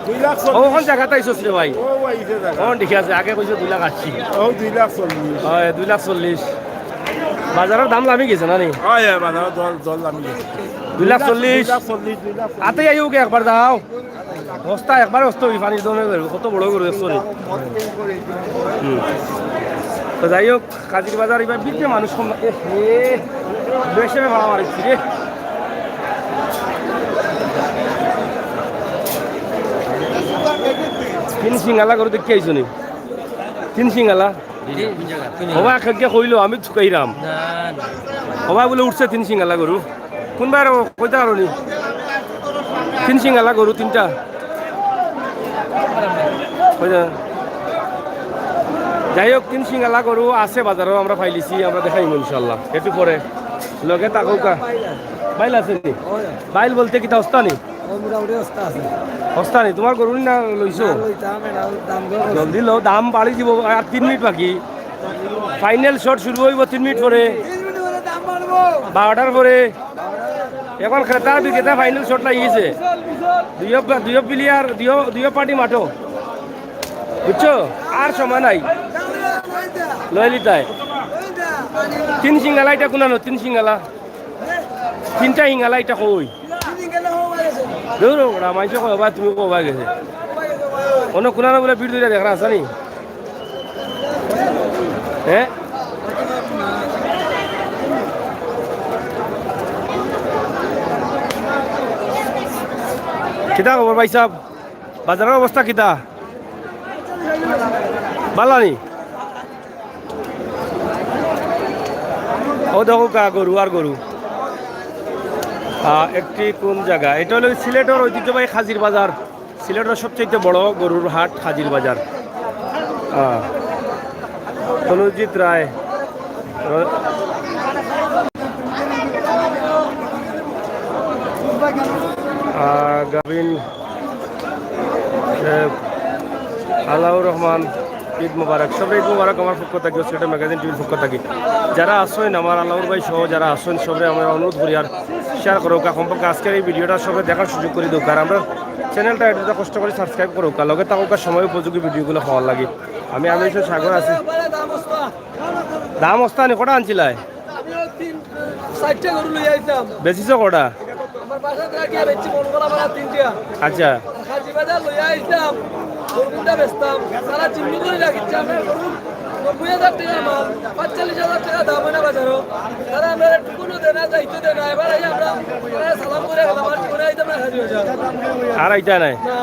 দুই লাখ ও, চল্লিশ। কোন জাগাত আইছস রে ভাই? ও, আইছে জাগা। কোন ঠিক আছে, আগে কইছো দুই লাখ আশি। ও, দুই লাখ চল্লিশ। হয়, দুই লাখ চল্লিশ। বাজারর দাম লামি গেছে না নি? হয়, হয়, বাজারর দর, দর লামি গেছে। দুই লাখ চল্লিশ। দুই লাখ চল্লিশ, দুই লাখ চল্লিশ। আতে আইও কে একবার দাও। বস্তা একবার বস্তা ওই পানির দমে বেরোবে, কত বড় গরু দেখছো নি? হুম। তো যাই হোক, কাজির বাজার এবার বিদ্যে মানুষ কম, এ হে, বেশে ভাড়া মারিছি রে। তিন সিঙ্গালা গরু দেখি আইছো নি? তিন সিঙ্গালা? হবা কাকে কইলো, আমি চুকাইরাম। হবা বলে উঠছে তিন সিঙ্গালা গরু। কোনবার ও কইতা পারো নি? তিন সিঙ্গালা গরু তিনটা। কইতা। যাই হোক, তিন সিঙ্গালা গরু আছে বাজারো, আমরা পাইলিছি, আমরা দেখাইমু ইনশাআল্লাহ। একটু পরে। লগে থাকউক্কা। বাইল আছে নি? বাইল বলতে কিতা হস্তা নি? ও মোটামুটি হস্তা আছে। হস্তা নি? তোমার গরু না লইছো? না, লইতাম, এটা দাম দর আছে। জলদি লও, দাম বাড়ি দিব, আর তিন মিনিট বাকি। ফাইনাল শট শুরু হইব তিন মিনিট পরে। তিন মিনিট পরে দাম বাড়বো। বারোটার পরে। এখন ক্রেতা বিক্রেতা ফাইনাল শট লাগিয়েছে। দুইও পা-, দুইও প্লেয়ার, দুইও, দুইও পার্টি মাঠো। বুঝছো? আর সময় নাই। লয়ালিতায়। তিন সিঙ্গালা এটা কোনানো? তিন সিঙ্গালা। তিনটা হিঙ্গালা এটা কই? দূর ওরা, মাইনষে কয়, "বাবা, তুমি কবা গেছে?" অন্য কোনানো বলে ভিড় ধরে দেখরা আছে নি? হ্যাঁ? কিতা খবর ভাই সাহেব? বাজারর অবস্থা কিতা? বালা নি? ও দেখউক্কা, গরু আর গরু। আহ, একটি কোন জায়গা? এটা হলো সিলেটর ঐতিহ্যবাহী খাজির বাজার। সিলেটর সবচেয়ে বড় গরুর হাট খাজির বাজার। আহ, তনুজিৎ রায়, র-, আহ, গাভিন, এ, আলাউর রহমান, ঈদ মোবারক। সবরে ঈদ মোবারক আমার পক্ষ থাকি, সিলেটের ম্যাগাজিন টিভির পক্ষ থাকি। যারা আছইন, আমার আলাউর ভাই সহ যারা আছইন, সবরে আমার অনুরোধ করি আর শেয়ার করউক্কা, কমপক্ষে আজকের এই ভিডিওটা সবরে দেখার সুযোগ করি দেউক্কা। আর আমরা চ্যানেলটা এটা কষ্ট করি সাবস্ক্রাইব করউক্কা, লগে থাকউক্কা, সময় উপযোগী ভিডিওগুলো পাওয়ার লাগি। আমি, আমি হইছি সাগর আছি। দাম হস্তা নি, কটা আনছিলায়? আমি ওই তিন, চাইরটা গরু লইয়া আইতাম। বেচিছো কটা? আমার বাসা থেকে গিয়া বেচছি মঙ্গলা মারা তিনটা। আচ্ছা। আর খাসি বাজার লইয়া আইতাম, গরু তিনটা বেচতাম। তারা চিমনি করে রাখিচ্ছে, আমরা গরু নব্বই হাজার টাকা মাল, পাঁচচল্লিশ হাজার টাকা দাম হয় না বাজারো। তারা আমরা টুকুনও দেয় না, যাইতে দেয় না। এবার আই আমরা, আমরা সালাম করে গেলাম, আর করে আইতাম না খাসি বাজার। আর আইতা নাই? না।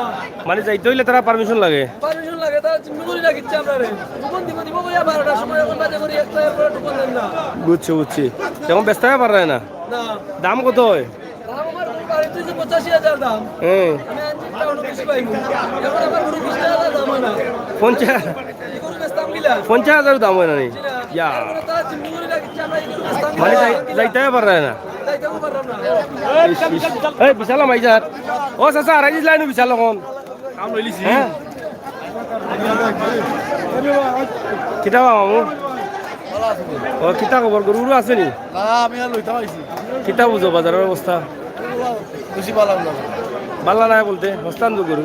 মানে যাইতে হইলে তারা পারমিশন লাগে? পারমিশন লাগে, তারা চিমনি করে রাখিচ্ছে আমরা রে। যখন দিব, দিব কইয়া বারোটার সময়, এখন বাজে করি একটা, এরপরে টুকন দেন না। বুঝছি, বুঝছি। এখন বেচতে পারে না? না। দাম কত হয়? দাম আমার বাড়িতে যে পঁচাশি হাজার দাম। হ্যাঁ। আমি আনছি একটা অটো বেশি পাইবো। এখন আমার গরু বিশ হাজার দাম হয় না। পঞ্চাশ? এই গরু বেচতাম কিলা? পঞ্চাশ হাজার দাম হয় না নি? জি না। ইয়া। এখন তারা চিমনি করে রাখিচ্ছে, আমরা এই গরু বেচতাম মানে কিলা? যাই-, যাইতে পারে না? যাইতেও পারলাম না। ইস, ইস। এই বিশাল মাইজার। ও চাচা, হারাই দিছিলা নি বিশাল এখন? কাম লইলিছি। হ্যাঁ? কিতা বা মামু? ও, কিতা খবর? গরু গরু আছে নি? না, আমি আর লইতাম আইছি। কিতা বুঝো বাজারর অবস্থা? বেশি ভালা না। ভালা নাই বলতে? হস্তান্ত গরু।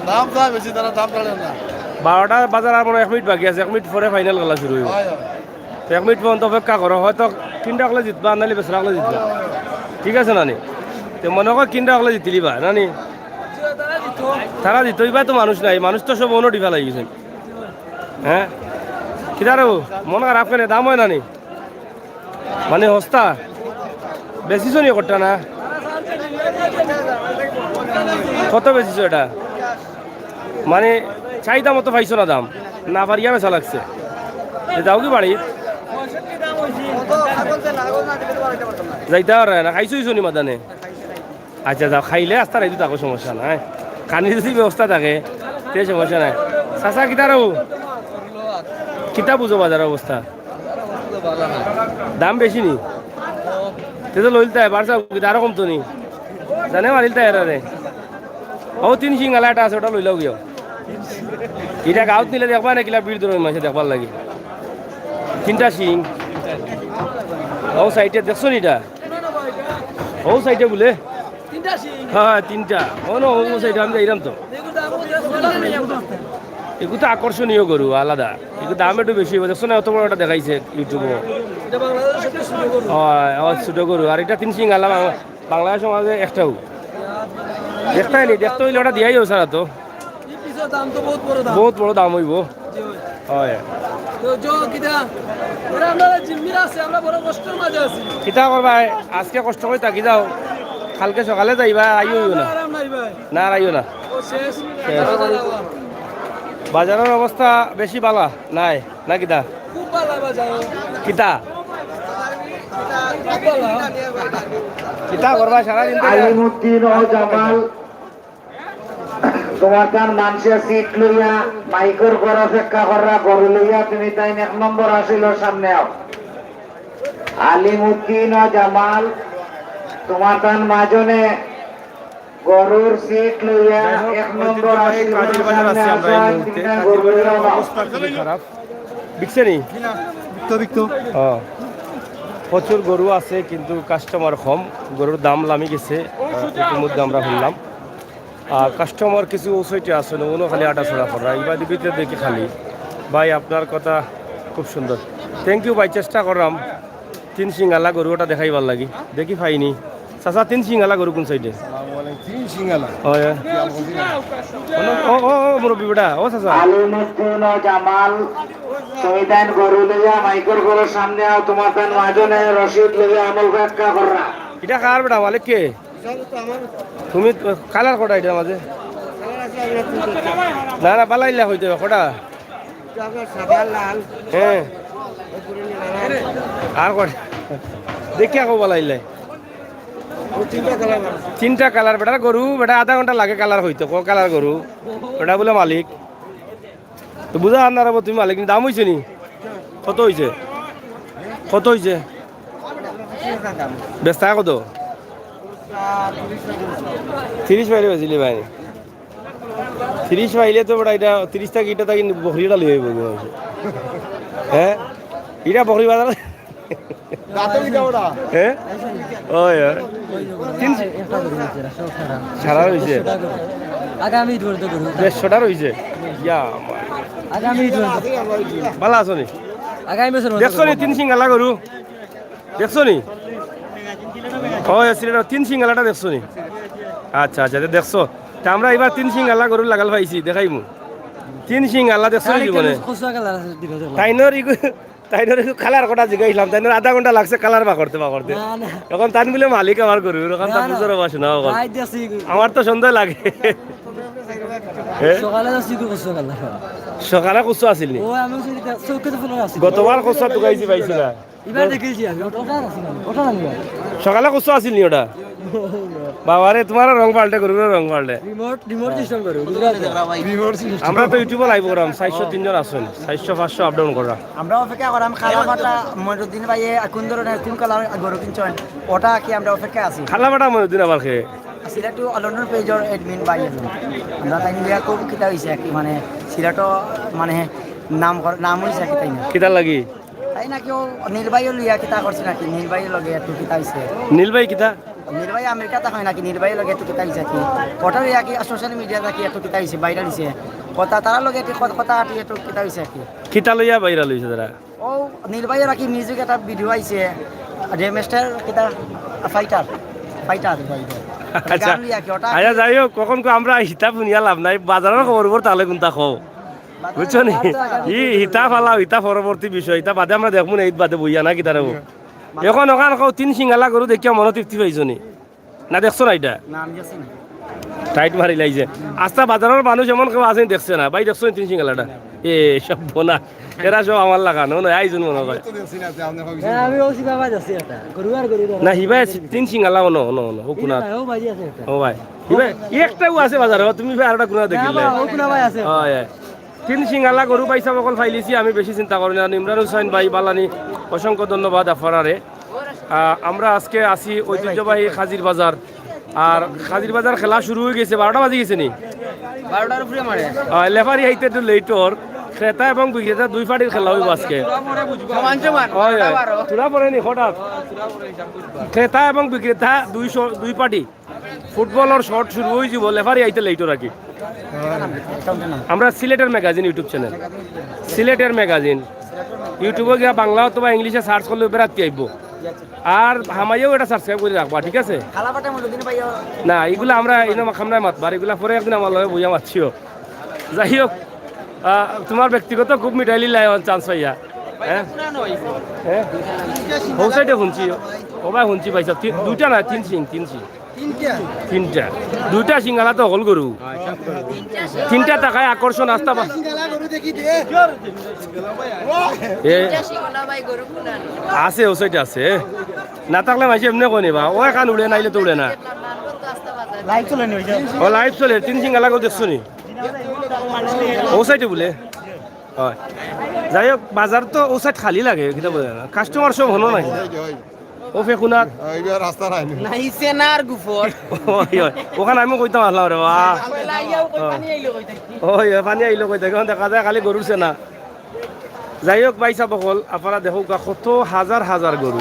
দাম চায় বেশি, তারা দাম ছাড়ে না। বারোটা বাজার আর মনে হয় এক মিনিট বাকি আছে, এক মিনিট পরে ফাইনাল খেলা শুরু হইব। হয়, হয়। তো এক মিনিট পর্যন্ত অপেক্ষা করো, হয়তো কিনরা অকলে জিতবা, নাইলে বেচরা অকলে জিতবা। ঠিক আছে না নি? তো মনে কর কিনরা অকলে জিতিলিবা, না নি? তারা জিতইবা তো মানুষ নাই, মানুষ তো সব অন্য ডিফা লাগি গেছে। হ্যাঁ? কিতা রে, মন খারাপ কেনে? দাম হয় না নি? মানে হস্তা? বেচিছো নি করটা না? কত বেচিছো এটা? মানে চাহিদা মতো পাইছো না দাম, না পারিয়া বেচা লাগছে। এ যাও কি বাড়ি? যাইতা পারে না, খাইছো ইছো নি মাদানে? আচ্ছা যাও, খাইলে আস্তা রাইতো থাকো, সমস্যা নাই। খানির যদি ব্যবস্থা থাকে, তে সমস্যা নাই। চাচা কিতা রে? কিতা বুঝো বাজারর অবস্থা? দাম বেশি নি? তে তো লইলতায়, বাড়ছা কিতা আরো কমতো নি? জানে মারিলতায় এরারে। ও তিন সিং আলা এটা আছে, ওটা লইলাও গিয়া। এটা গাঁওত নিলে দেখবা না কিলা ভিড় ধরে মাঝে দেখবার লাগি। তিনটা সিং। ও সাইডে দেখছো নি এটা? ও সাইডে বলে? তিনটা সিং। হ্যাঁ, হ্যাঁ, তিনটা। ও না, ও সাইডে আমি যাইলাম তো। এগুলো দাম হচ্ছে ষোলো হাজার। এগুলো তো আকর্ষণীয় গরু, আলাদা। এগুলো দামে একটু বেশি হইব। দেখছো না, অত বড় একটা দেখাইছে ইউটিউবে। এটা বাংলাদেশের সবচেয়ে ছোট গরু। হয়, আমার ছোট গরু। আর এটা তিন সিং আলা বাংলা-, বাংলাদেশ সমাজে একটাও। দেখতে হয়নি, দেখতে হইলে ওটা দিয়াই যাও সারা তো। এই পিসের দাম তো বহুত বড় দাম। বহুত বড় দাম হইব। জি ভাই। হয়। তো জো কিতা? এরা আমরা জিম্মির আছে, আমরা বড় কষ্টের মাঝে আছি। কিতা করবা? আজকে কষ্ট করে থাকি যাও, কালকে সকালে যাইবা, আইও হইব না। আরাম নাই ভাই। না, আর আইও না। ও শেষ। শেষ। বাজারের অবস্থা বেশি বালা নাই না কিতা? খুব ভালো বাজার। কিতা খুব ভালো। কিতা করবা সারাদিন থেকে? আলিমুদ্দিন ও জামাল, তোমার তান মানষে সিট লইয়া মাইকর ঘর অপেক্ষা কররা, গরু লইয়া তুমি তাইন এক নম্বর আসিল সামনে আও। আলিমুদ্দিন ও জামাল, তোমার তান মাজনে গরুর সিট লইয়া যাই হোক, এক নম্বর ঐতিহ্যবাহী আসিল কাজির বাজার সামনে আছি আমরা এই আও, মুহূর্তে। তুমি তাইন কাজির গরু বাজারের লইয়া আও। অবস্থা খুবই খারাপ। বিকছে নি? বিকতো, বিকতো। হ্যাঁ, প্রচুর গরু আছে কিন্তু কাস্টমার কম। গরুর দাম লামি গেছে, আহ, ইতিমধ্যে আমরা শুনলাম। আর কাস্টমার কিছু ওসাইটে আছে না, ওনো খালি আটা ছড়া করা। এবার ভিতরে দেখি খালি। ভাই, আপনার কথা খুব সুন্দর। থ্যাংক ইউ ভাই, চেষ্টা করলাম তিন সিং আলা গরু ওটা দেখাইবার লাগি। দেখি পাইনি। চাচা, তিন সিং আলা গরু কোন সাইডে? তিন সিং আলা। ও, এ। ও, ও, ও, মুরব্বি বেটা, ও চাচা। আলিমুদ্দিন ও জামাল, তুমি তাইন গরু লইয়া মাইকর ঘরর সামনে আও, তোমার তান মাজনে রশিদ লইয়া আমল ব্যাখ্যা কররা। এটা কার বেটা, মালিক কে? তুমি কালার কটা এটার মাঝে? না, না, বালাইলা হইতে হবে, কটা? হ্যাঁ। আর কটা? দেখি, আকো বালাইলে। তিনটা কালার বেটার গরু, বেটা আধা ঘন্টা লাগে কালার হইতে, ক কালার গরু? বেটা বলে মালিক। তো বুঝা আর না রে, তুমি মালিক, দাম হইছে নি? কত হইছে? কত হইছে? বেচতা কত? তিরিশ বাইরে বেচিলি ভাই। তিরিশ পাইলে তো বেটা, এটা তিরিশ টাকা, এটা থাকি বকরি এটা লই আইব মনে হচ্ছে। হ্যাঁ, এটা বকরি বাজার। হ্যাঁ, ওই, ওই। তিন সারা রইছে। আগামী ঈদ পর্যন্ত করুন। দেড়শোটা রইছে। ইয়া, আমার। আগামী ঈদ পর্যন্ত। ভালা আছো নি? আগামী বছর পর্যন্ত দেখছো নি তিন সিং আলা গরু? দেখছো নি? ও, সিলেটর তিন সিং আলাটা দেখছো নি? আচ্ছা, আচ্ছা, এটা দেখছো। তা আমরা এবার তিন সিং আলা গরুর লাগাল পাইছি, দেখাইমু। তিন সিং আলা দেখছো নি জীবনে? খুচরা কালার আছে, দিল দেখলাম। তাইনর ইগু-, তাইনর ইগু কালার কটা জিগাইলাম, তাইনর আধা ঘন্টা লাগছে কালার বার করতে, বার করতে। না, না। এখন তাইন বলে মালিক আমার গরু, এখন তার না, না। বুঝার অভ্যাস না, আমার। রাইত দেখছি, আমার তো সন্দেহ লাগে। হ্যাঁ? সকালে দেখছি, খুচরা কালার। সকালে খুচরা আছিল নি? ও, আমি শুধু দেখ-, চোখে তো ফোন আছে। গতবার খুচরা তুকাইছি পাইছি না। এবার দেখেছি আমি, ওটা, ওটা আছে না, ওটা না নিবা। সকালে খুচরা আছিল নি ওটা? বাবা রে, তোমার রং পাল্টে, গরুর রং পাল্টে। রিমোট, রিমোট সিস্টেম করো, বুঝলা তো? আমরা তো ইউটিউবে লাইভ করাম, চারশো তিন জন আছেন, চারশো পাঁচশো আপ ডাউন করা। আমরা অপেক্ষা করাম খালাফাটা মইনুদ্দিন ভাইয়ে কোন ধরনের কোন কালার গরু কিনছেন, ওটা কি আমরা অপেক্ষা আছি। খালাফাটা মইনুদ্দিন আবার খে? সিলেটু অলন্ডন পেজর অ্যাডমিন ভাই আছেন। আমরা তাই নিয়ে খুব কিতা হইছে আর কি, মানে সিলেটও মানে নাম কর-, নাম হইছে আর কি তাই না। কিতার লাগি? তাই নাকি ও নীল ভাইও লইয়া কিতা করছে নাকি, নীল ভাইও লগে একটু কিতা হইছে। নীল ভাই কিতা? নীল ভাই আমেরিকা তা হয় নাকি, নীল ভাইও লগে একটু কিতা হইছে আর কি। ওটা লইয়া কি সোশ্যাল মিডিয়া থাকি একটু কিতা হইছে, ভাইরাল হইছে। কথা তারা লগে একটু কথা, কথা আটি একটু কিতা হইছে আর কি। কিতা লইয়া ভাইরাল হইছে তারা? ও নীল ভাইয়ের আর কি মিউজিক একটা ভিডিও আইছে, রেমস্টার কিতা ফাইটার, ফাইটার। আচ্ছা, আচ্ছা, যাই হোক, কখন কো আমরা হিতা শুনিয়া লাভ নাই, বাজারের খবর বর তাহলে কোনটা কও, বুঝছো নি? ই হিতা ফালাও, হিতা পরবর্তী বিষয়, হিতা বাদে আমরা দেখমু না, ঈদ বাদে বইয়া না কিতা রে। এখন ওখান কও তিন সিং আলা গরু দেখিয়া মনো তৃপ্তি পাইছো নি? না দেখছো না এটা? না, আমি গেছি না। টাইট মারি লাইছে। আস্তা বাজারের মানুষ এমন কেউ আছে দেখছে না। ভাই দেখছো নি তিন সিং আলাটা? এ সব বোনা। এরা সব আমার লাগানো, না, আইজন মনে হয়। হ্যাঁ, আমি ওসি বাবা যাচ্ছি একটা। গরু আর গরু ধরো। না, হিবাই আছে, তিন সিং আলা, অনো, অনো, অনো, ও কুনা। ও ভাই আছে একটা। ও ভাই। হিবাই, একটাও আছে বাজারে, তুমি ভাই আরটা কুনা দেখিলে। ও কুনা ভাই আছে। হয়, হয়। তিন সিং আলা গরু পাইছা বকল পাইলিছি, আমি বেশি চিন্তা করি না। ইমরান হুসাইন ভাই বালানি, অসংখ্য ধন্যবাদ আপনারারে। আহ, আমরা আজকে আছি ঐতিহ্যবাহী খাজির বাজার। আর খাজির বাজার খেলা শুরু হয়ে গেছে, বারোটা বাজে গেছে নি? বারোটার উপরে মারে। আহ, লেফারি আইতে একটু লেট ওর। ক্রেতা এবং বিক্রেতা দুই পার্টির খেলা অইবো আজকে। সমান সমান। অয়, অয়। বারো। থুড়া পরে নি হঠাৎ। ক্রেতা এবং বিক্রেতা দুই শ-, দুই পার্টি। ফুটবলর শট শুরু অইযিবো, লেফারি আইতে লেইটো রাখি। আমরা সিলেটের ম্যাগাজিন YouTube চ্যানেল, সিলেটের ম্যাগাজিন YouTube-ও গিয়া বাংলা অথবা ইংলিশে সার্চ করলে বেরাত্তি আইবো। আর হামাইয়াও এটা সাবস্ক্রাইব করি রাখবা, ঠিক আছে? না, ইগুলা আমরা ইনো মাখাম নাই মাতবার, ইগুলা পরে একদিন আমার লগে বইয়া মাতছিও। যাই হোক, আহ, তোমার ব্যক্তিগত খুব মিঠাইলি লাইন চান্স পাইয়া। হ্যাঁ? হ্যাঁ? হৌ সাইডে শুনছি, ও ভাই শুনছি ভাই সাহেব, তিন, দুইটা না, তিন সিং, তিন সিং। তিনটা। দুইটা সিং আলা তো হকল গরু। তিনটা থাকায় আকর্ষণ আস্তা বা-, এ, আছে, ও সাইডে আছে। না থাকলে মাইনষে এমনে কয় নিবা। ও এখান উড়ে নাইলে তো উড়ে না। লাইভ চলে নি ওই যে। ও লাইভ চলে, তিন সিং আলা গরু দেখছো নি? ও সাইডে বলে। হয়। যাই হোক, বাজার তো ও সাইড খালি লাগে, কিতা বুঝে না। কাস্টমার সব হনো নাই। ও ফেকুনাত। এইবার রাস্তা নাই। নাই, সেনার গুফর। ওই, ওই। ওখান আমিও কইতাম আসলাম রে বা। ওই, ওই, পানি আইলো কই থাকি। ওই, ওই, পানি আইলো কই থাকি। ওখান দেখা যায় খালি গরুর সেনা। যাই হোক, ভাই সাহেব অকল, আপনারা দেখউক্কা কত হাজার হাজার গরু।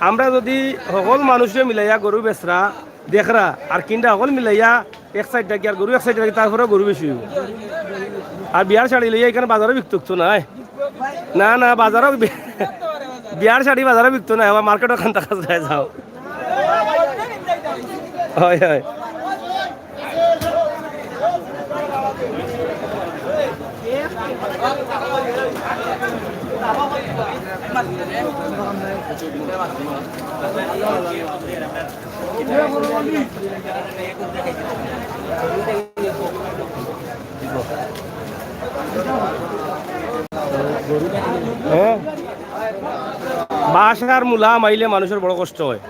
আমরা যদি হকল মানুষরে মিলাইয়া গরু বেচরা, দেখরা, আর কিনরা হকল মিলাইয়া এক সাইড থাকি আর গরু এক সাইড থাকি, তারপরেও গরু বেশি অইবো। আর বিয়ার শাড়ি লইয়া এখানে বাজারো বিকতো তো নাই। না, না, বাজারো বি-, বিয়ার শাড়ি বাজারো বিকতো না, আবার মার্কেটও খান্তা খাস যায় যাও। হয়, হয়। হ্যাঁ? বাঁশ আর মূলা হামাইলে মানুষের বড় কষ্ট হয়।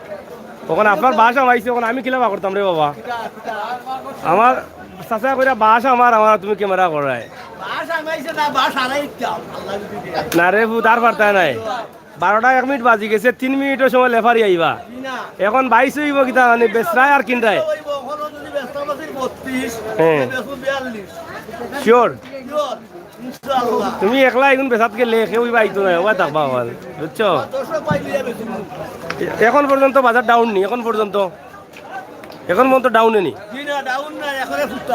অখন আপনার বাঁশ হামাইছে, অখন আমি কিলা বার করতাম রে বাবা? আমার চাচা কইরা বাঁশ আমার, আমার তুমি ক্যামেরা করায়। বাঁশ হামাইছে না, বাঁশ হারাই দিতাম। আল্লাহ যদি দেয়। না রে পুত, আর পারতায় নাই। বারোটা এক মিনিট বাজি গেছে, তিন মিনিটর সময় লেফারি আইবা। জি না। অখন বাইশ অইবো কিতা, মানে বেচরায় আর কিনরায়? অইবো, অখনো যদি বেচরা বেচির বত্রিশ, হ্যাঁ। বেচবো বিয়াল্লিশ। শিওর? শিওর। ইনশাআল্লাহ। তুমি একলা এগুন বেচাত গেলে কেউ ইবা আইতো না, ওবা থাকবা অখন, বুঝছো? দর্শক পাই দিয়া বেচিমু। অখন পর্যন্ত বাজার ডাউন নি, অখন পর্যন্ত, অখন পর্যন্ত ডাউনে নি। জি না, ডাউন না, এখনো ফুটতা।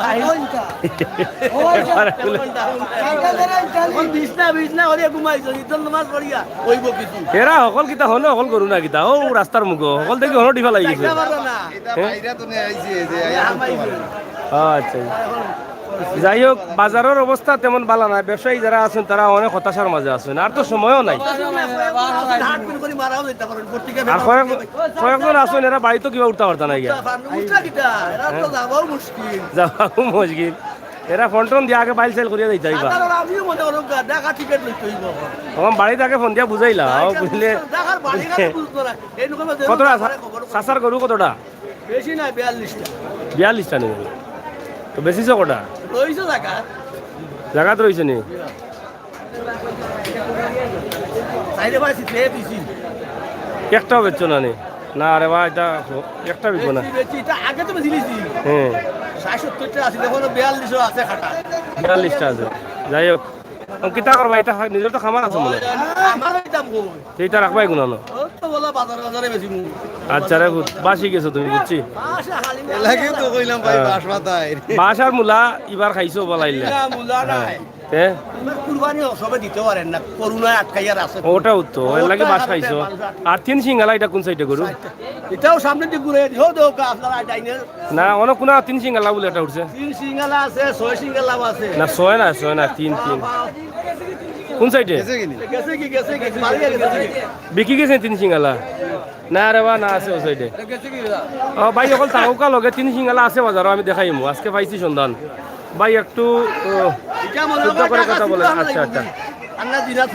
অখন ডাউন না। অখন বিছনা, বিছনা করিয়া ঘুমাইছো, ঈদর নামাজ পড়িয়া, অইবো কিছু। এরা হকল কিতা হনো, হকল গরু না কিতা, ও রাস্তার মুখো, হকল দেখি হনো ডিফা লাগি গেছে। দেখতে পারো না। হ্যাঁ? বাইরে তো নিয়ে আইছি, এই যে, আইয়া হামাইছে। আচ্ছা। যাই হোক, বাজারর অবস্থা তেমন ভালা নায়। ব্যবসায়ী যারা আছইন, তারা অনেক হতাশার মাঝে আছইন। আর তো সময়ও নাই। আর কয়েক, কয়েকজন আছইন, এরা বাড়িত কিবা উঠতা পারতা নায় গিয়া। উঠতা কিতা? এরা তো যাওয়াও মুশকিল। যাওয়াও মুশকিল। এরা ফোন টোন দিয়া আগে বাইল সাইল করিয়া যাইতা অইবা। সাধারণ আমিও মনে করো গা-, ঢাকা টিকিট লইতে অইবো। অখন বাড়িত আগে ফোন দিয়া বুঝাইলা, ও বুঝলে। ঢাকার বাড়ির আগে বুঝতো না। এই রকম কতটা? চাচার গরু কতটা? বেশি না, বিয়াল্লিশটা। বিয়াল্লিশটা নিবে। তো বেচিছো কটা? রইছে জাগাত। জাগাত রইছে নি? চাইরে ভাই, সিটে দিছি। একটাও বেচছো না নি? না রে ভাই, এটা একটা বিকবো না। বেচছি, বেচছি, এটা আগে তো বেচি দিছি। হুম। ষাট সত্তরটা আছে, দেখো না, বিয়াল্লিশও আছে খাটা। বিয়াল্লিশটা আছে। যাই হোক, ও কিতা করবা? এটা নিজের তো খামার আছে মনে হয়। আমারও এটা বই। তো এটা রাখবা এগুলো না? ও তো বলা বাজার বাজারে বেশি মু। আচ্ছা রে, বুঝ-, বাসি গেছো তুমি, বুঝছি। বাসা খালি এর লাগেও তো কইলাম ভাই, হ্যাঁ। বাঁশ মাথায়। বাঁশ আর মূলা ইবার খাইছো বলাইলে। না, মূলা নাই। তে? এবার কুরবানি সবে দিতে পারেন না, করোনায় আটকাইয়ার আছে। ওটাও তো, এর লাগি বাঁশ খাইছো। আর তিন সিঙ্গালা, এটা কোন সাইডে গরু? এটাও সামনে দিয়ে ঘুরে, হো দেখো, আপনারা ডাইনে। না, অন্য কোন তিন সিঙ্গালা বলে এটা উঠছে? তিন সিঙ্গালা আছে, ছয় সিঙ্গালা আছে। না, ছয় না, ছয় না, তিন, তিন। কোন সাইডে? গেছে কি, গেছে কি, বাড়ি গেছে কি? বিকি গেছে তিন সিঙ্গালা? না রে বা, না আছে ও সাইডে। ও ভাই, অকল তাউকা লগে তিন সিঙ্গালা আছে বাজারো, আমি দেখাইমু। আজকে পাইছি সন্ধান। ভাই, একটু, ও, শুদ্ধ করে কথা বলেন। আচ্ছা, আচ্ছা।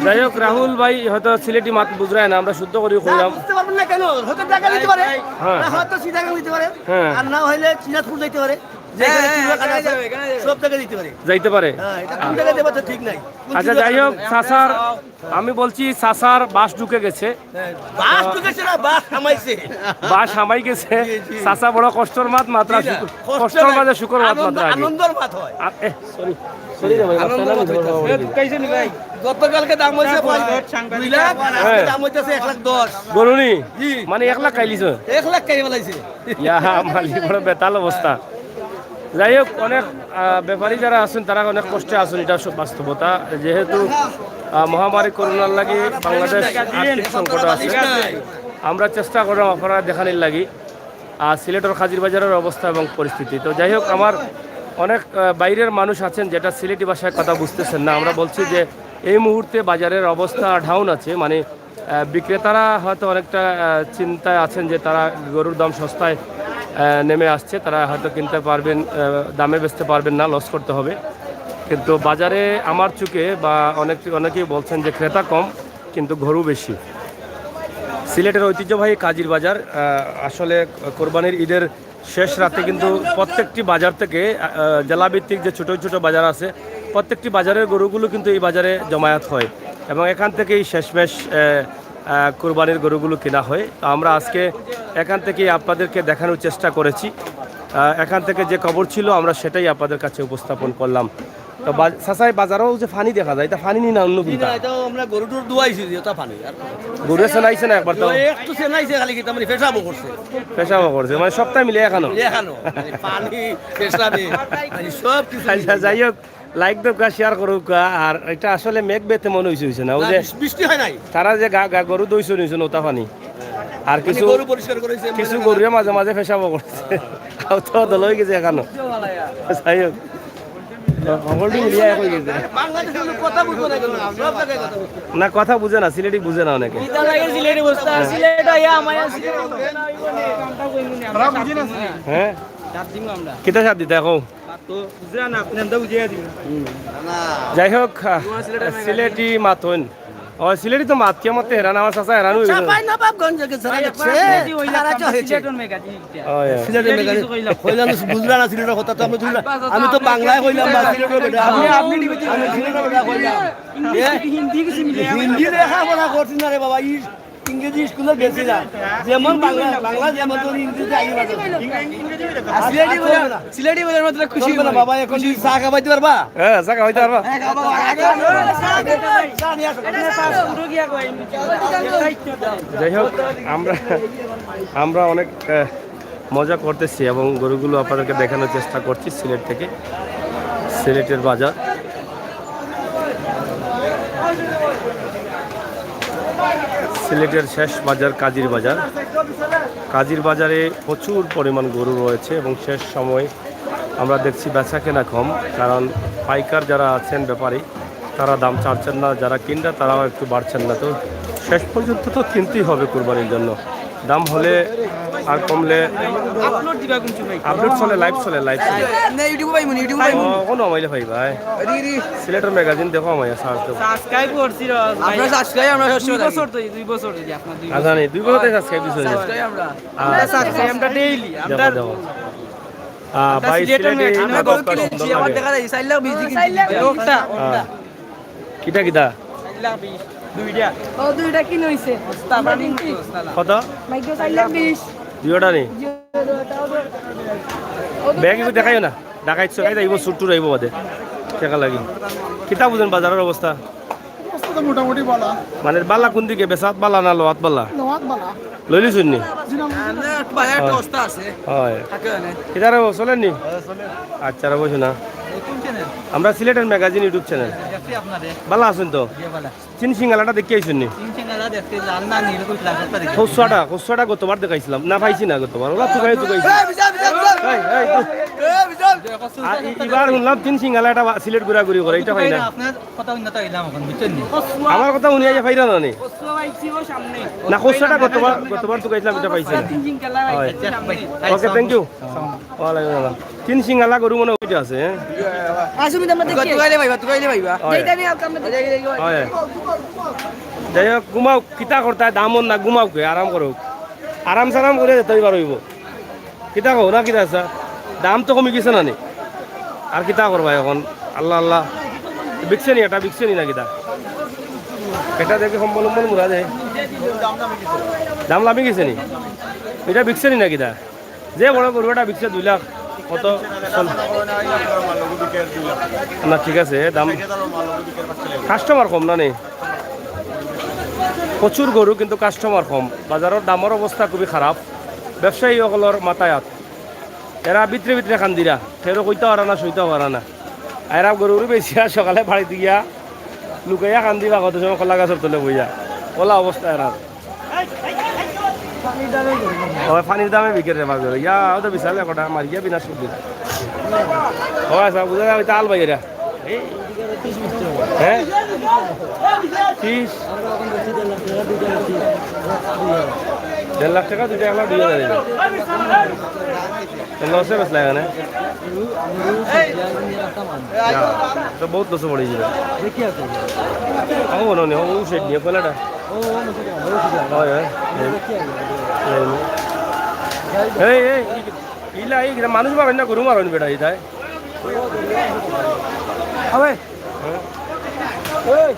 যাই হোক, রাহুল ভাই হয়তো সিলেটি মাত বুঝরায় না, আমরা শুদ্ধ করি কইলাম। বুঝতে পারবেন না কেন? হয়তো ঢাকা নিতে পারে, হ্যাঁ। না হয়তো চিটাগাং নিতে পারে, হ্যাঁ। আর না হইলে চিনাজপুর যাইতে পারে। যেখানে হ্যাঁ, হ্যাঁ, চুলকানা এখানে আছে, যাবে, এখানে যাবে। সব জায়গায় দিতে পারি। যাইতে পারে? হ্যাঁ, এটা কোন জায়গায় দেবো তো ঠিক নাই। কোন আচ্ছা, চুলকানা যাই হোক, আছে? চাচার, আমি বলছি চাচার বাঁশ ঢুকে গেছে। হ্যাঁ, বাঁশ ঢুকেছে না, বাঁশ হামাইছে। বাঁশ হামাই গেছে। জি, জি। চাচা বড় কষ্টর মাত মাত্রা জি, না, শুকর-, কষ্ট কষ্টর না, মাঝে শুকর মাত আনন্দ, মাত্রা আগে। আনন্দর মাত হয়। আ, এ, sorry, sorry রে ভাই, আনন্দর মাত্রা মাত না, হইতাছে। কইছেন ভাই? গতকালকে দাম হইছে কয়? দুই লাখ, আজকে হ্যাঁ। দাম হইতাছে এক লাখ দশ। গরু নি? জি। মানে এক লাখ খাইলিছ? এক লাখ খাই ফেলাইছে। ইয়া, মালিক বড় বেতাল অবস্থা। যাই হোক, অনেক, আহ, ব্যাপারী যারা আছেন, তারা অনেক কষ্টে আছেন, এটা সব বাস্তবতা। যেহেতু, আহ, মহামারী করোনার লাগি বাংলাদেশ আর্থিক সংকট আছে, আমরা চেষ্টা করলাম আপনারা দেখানির লাগি, আহ, সিলেটের কাজির বাজারের অবস্থা এবং পরিস্থিতি। তো যাই হোক, আমার অনেক, আহ, বাইরের মানুষ আছেন, যেটা সিলেটি ভাষায় কথা বুঝতেছেন না। আমরা বলছি যে এই মুহূর্তে বাজারের অবস্থা ডাউন আছে, মানে, আহ, বিক্রেতারা হয়তো অনেকটা, আহ, চিন্তায় আছেন যে তারা গরুর দাম সস্তায়, আহ, নেমে আসছে, তারা হয়তো কিনতে পারবেন, আহ, দামে বেচতে পারবেন না, লস করতে হবে। কিন্তু বাজারে আমার চোখে বা অনেক, অনেকেই বলছেন যে ক্রেতা কম, কিন্তু গরু বেশি। সিলেটের ঐতিহ্যবাহী কাজির বাজার, আহ, আসলে কোরবানির ঈদের শেষ রাতে কিন্তু প্রত্যেকটি বাজার থেকে, আহ, জেলাভিত্তিক যে ছোট ছোট বাজার আছে, প্রত্যেকটি বাজারের গরুগুলো কিন্তু এই বাজারে জমায়েত হয় এবং এখান থেকেই শেষমেশ, আহ, আহ, কুরবানির গরুগুলো কেনা হয়। তো আমরা আজকে এখান থেকেই আপনাদেরকে দেখানোর চেষ্টা করেছি। আহ, এখান থেকে যে খবর ছিল, আমরা সেটাই আপনাদের কাছে উপস্থাপন করলাম। তো বা-, চাচাই, বাজারেও যে পানি দেখা যায়, এটা পানি নি না অন্য জি না, কোনটা? এটা আমরা গরু টরু ধোয়াইছি যে, ওটা পানি। আর গরু সেনাইছে না একবার তো? একটু সেনাইছে খালি, কি তার মানে পেশাবও করছে। পেশাবও করছে, মানে সবটাই মিলে এখনো? এখনো, মানে পানি, পেশাবে, মানে সব কিছু আচ্ছা, মিলে। যাই হোক, like দেউক্কা, share করুক্কা। আর এটা আসলে মেঘ বেতে মনে হইছে, হইছে না? ওই না, যে বৃষ্টি হয় নাই। তারা যে গা, গা গরু দইছে নিছে নতা পানি। আর মানে কিছু, গরু পরিষ্কার করেছে, কিছু মানে গরুয়ে মাঝে মাঝে পেশাবও করছে। খাওয়া দাওয়া দল হয়ে গেছে এখনো। যাই হোক। হকলটি মিলিয়া এক হয়ে গেছে। বাংলাদেশের লোক কথা বুঝবো না কেন? সব জায়গায় কথা বুঝবো। না, কথা বুঝে না, সিলেটি বুঝে না অনেকে। ইটা লাগে সিলেটি বুঝতে, সিলেট আইয়া আমায় সিলেটি বুঝতে না হইব নি। আমরা বুঝি না। হ্যাঁ? চাপ দিমু আমরা। কিতা চাপ দিতা কও? তো বুঝরা না, আপনি আমরা বুঝিয়ে দিন। যাই হোক, আহ, সিলেটি মাতইন। ও, সিলেটি তো মাত, কে মাতে হেরান, আমার চাচা হেরান হয়ে গেছে। চাপাই নবাবগঞ্জে গেছে না, ভাই, দেখছে? একবার সিলেটি হইলে তারা তো আপনার হয়েছে। সিলেটর মেগা জিনিস। ও, ইয়া। সিলেটের সিলেটি মেকানিক। কিছু কইলাম। কইলাম, বুঝলা না সিলেটের কথা, তো আমি বুঝলাম। আমি তো বাংলায় কইলাম, বা সিলেটের বেটা। আপনি, আপনি আমি সিলেটের বেটা কইলাম। হিন্দি, এ? হিন্দি কিছু মিলে। হিন্দি লেখাপড়া করছি না রে বাবা, ই ইংরেজি স্কুলে গেছি না। যেমন বাংলা, বাংলা যেমন তোর ইংরেজি আগে বাজে। আর সিলেটি বলে, সিলেটি বলে মাত্র খুশি চলবে না হয়। বাবা, এখন কি চা খাওয়াইতে পারবা? হ্যাঁ, চা খাওয়াইতে পারবা। হ্যাঁ, খাওয়াবো। আগে, আগে, আগে, চা নিয়ে আসো। যাই হোক, আমরা, আমরা অনেক, আহ, মজা করতেছি এবং গরুগুলো আপনাদেরকে দেখানোর চেষ্টা করছি সিলেট থেকে, সিলেটের বাজার, সিলেটের শেষ বাজার কাজির বাজার। কাজির বাজারে প্রচুর পরিমাণ গরু রয়েছে এবং শেষ সময় আমরা দেখছি বেচা কেনা কম, কারণ পাইকার যারা আছেন ব্যাপারী, তারা দাম ছাড়ছেন না, যারা কিনরা তারাও একটু বাড়ছেন না। তো শেষ পর্যন্ত তো কিনতেই হবে কুরবানির জন্য, দাম হলে আর কমলে। আপলোড দিবা কোন সময়? আপলোড চলে, লাইভ চলে, লাইভ চলে। না, ইউটিউবে পাইমু, ইউটিউবে পাইমু। ও, কোনো আমাইলে ভাই ভাই। আরে, আরে। সিলেটের ম্যাগাজিন দেখো আমায়, সার্চ দেবো। সাবস্ক্রাইব করছি রে, ভাই। আপনারা সাবস্ক্রাইব, আমরা সবসময় দুই বছর ধরি, দুই বছর ধরি আপনার দুই আচ্ছা, বছর। নেই, দুই বছর থেকে সাবস্ক্রাইব দিছো। সাবস্ক্রাইব আমরা। আহ, আমরা সাবস্ক্রাইব, আমরা ডেইলি, দেখো, আমরা দেখো। আহ, আমরা ভাই, সিলেটের সিলেটি ম্যাগাজিন, আমরা গরু কিনছি, আমার দেখা যায় চার লাখ বিশ দিকে কিনছি। ওটা, ওটা। হ্যাঁ। কিতা কিতা? চার লাখ বিশ, দুইটা। ও, দুইটা কিনা হইছে। বস্তা, বানিয়ে বস্তা। কত? ভাই, চার লাখ বিশ। দুইটা নি? জি, ওটা, ওটা। ব্যাগ একটু দেখাইও না। ঢাকাইত সকাই যাইব, সুট্টু যাইব বাদে। টাকা লাগি। কিতা বুঝেন বাজারের অবস্থা? অবস্থা তো মোটামুটি ভালা। মানে বালা কোন দিকে? বেচাত বালা না লওয়াত বালা? লওয়াত বালা। লইলি শুননি? জি না, আমরা একটু বাজারে একটু অবস্থা আছে। হয়। থাকে অনেক। কিতা রে, চলেননি? আচ্ছা, রে, বসো না। এই কোন চ্যানেল? আমরা সিলেটের ম্যাগাজিন YouTube চ্যানেল। দেখছি আপনারে। বালা আছেন তো? জি, বালা। তিন সিঙ্গালাটা দেখি আইছেন নি? তিন সিঙ্গালা দেখতে লাল না নীল কই লাল একটা দেখি। খসুয়াটা, খসুয়াটা গতবার দেখাইছিলাম। না পাইছি না গতবার। ওরা তুকাই তুকাইছি। এই, বিশাল, বিশাল, বিশাল। এই, এই, এই, বিশাল। আর ই-, এবার শুনলাম তিন সিঙ্গালা এটা বা-, সিলেট ঘুরাঘুরি করে, এটা হয় না। আপনার কথা উন্নত হইলাম এখন, বুঝছেন নি? আমার কথা উনি আইয়া পাইরা না নি? খসুয়া পাইছি ও সামনে। না, খসুয়াটা গতবার, গতবার তুকাইছিলাম, এটা পাইছি না। তিন সিঙ্গালা হয়। পাইছি সামনে। OK, thank you। ওয়ালাইকুম আসসালাম। তিন সিঙ্গালা গরু মনে হয় ওইটা আছে, হ্যাঁ? আসুন, আমরা দেখি। তুকাইলে ভাইবা, তুকাইলে ভাইবা। হয়। যেটা নিয়ে আমরা দেখি। হয়। যাই হোক, ঘুমাও, কিতা করতায়, দামন না, ঘুমাও কে, আরাম করো। আরাম সারাম করে যেতে পারো হইব। কিতা কও, না কিতা আছে? দাম তো কমি গেছে না নি? আর কিতা করবা এখন? আল্লাহ, আল্লাহ। বিকছে নি এটা, বিকছে নি না কিতা? এটা দেখি সম্বল উম্বল মুরা দে। দাম লামি গেছে নি? এটা বিকছে নি না কিতা? যে বড় গরু এটা বিকছে দুই লাখ। কত? না, ঠিক আছে, দাম। কাস্টমার কম না নি? প্রচুর গরু, কিন্তু কাস্টমার কম। বাজারর দামর অবস্থা খুবই খারাপ। ব্যবসায়ী অকলর মাথায় আত। এরা ভিতরে ভিতরে কান্দিরা, কেউরে কইতাও পারা না, সইতাও পারা না। এরা গরু উরু বেচিয়া সকালে বাড়িত গিয়া লুকাইয়া কান্দিবা, কত সময় কলা গাছর তলে বইয়া। অলা অবস্থা এরার। ওই পানির দামে বিকের রে বাজারো। ইয়া, ও তো বিশাল একটা মারিয়া বিনাশ করি দিল। ও আচ্ছা, বুঝা যায়, ওইটা আল ভাই এরা। হ্যাঁ? ত্রিশ? দেড় লাখ টাকা দুইটা, এক লাখ দুই হাজার হইল। তো লসে বেচলা এখানে? না, তো বহুত লসে পড়ে গেছিল। আমার মনে হয়, ও সেট নিয়ে কয়লাটা। হয়, হয়। এই, এই, ইলা, এই কিতা মানুষ মারইন না, গরু মারইন বেটা, ইতায়। আবে। এই।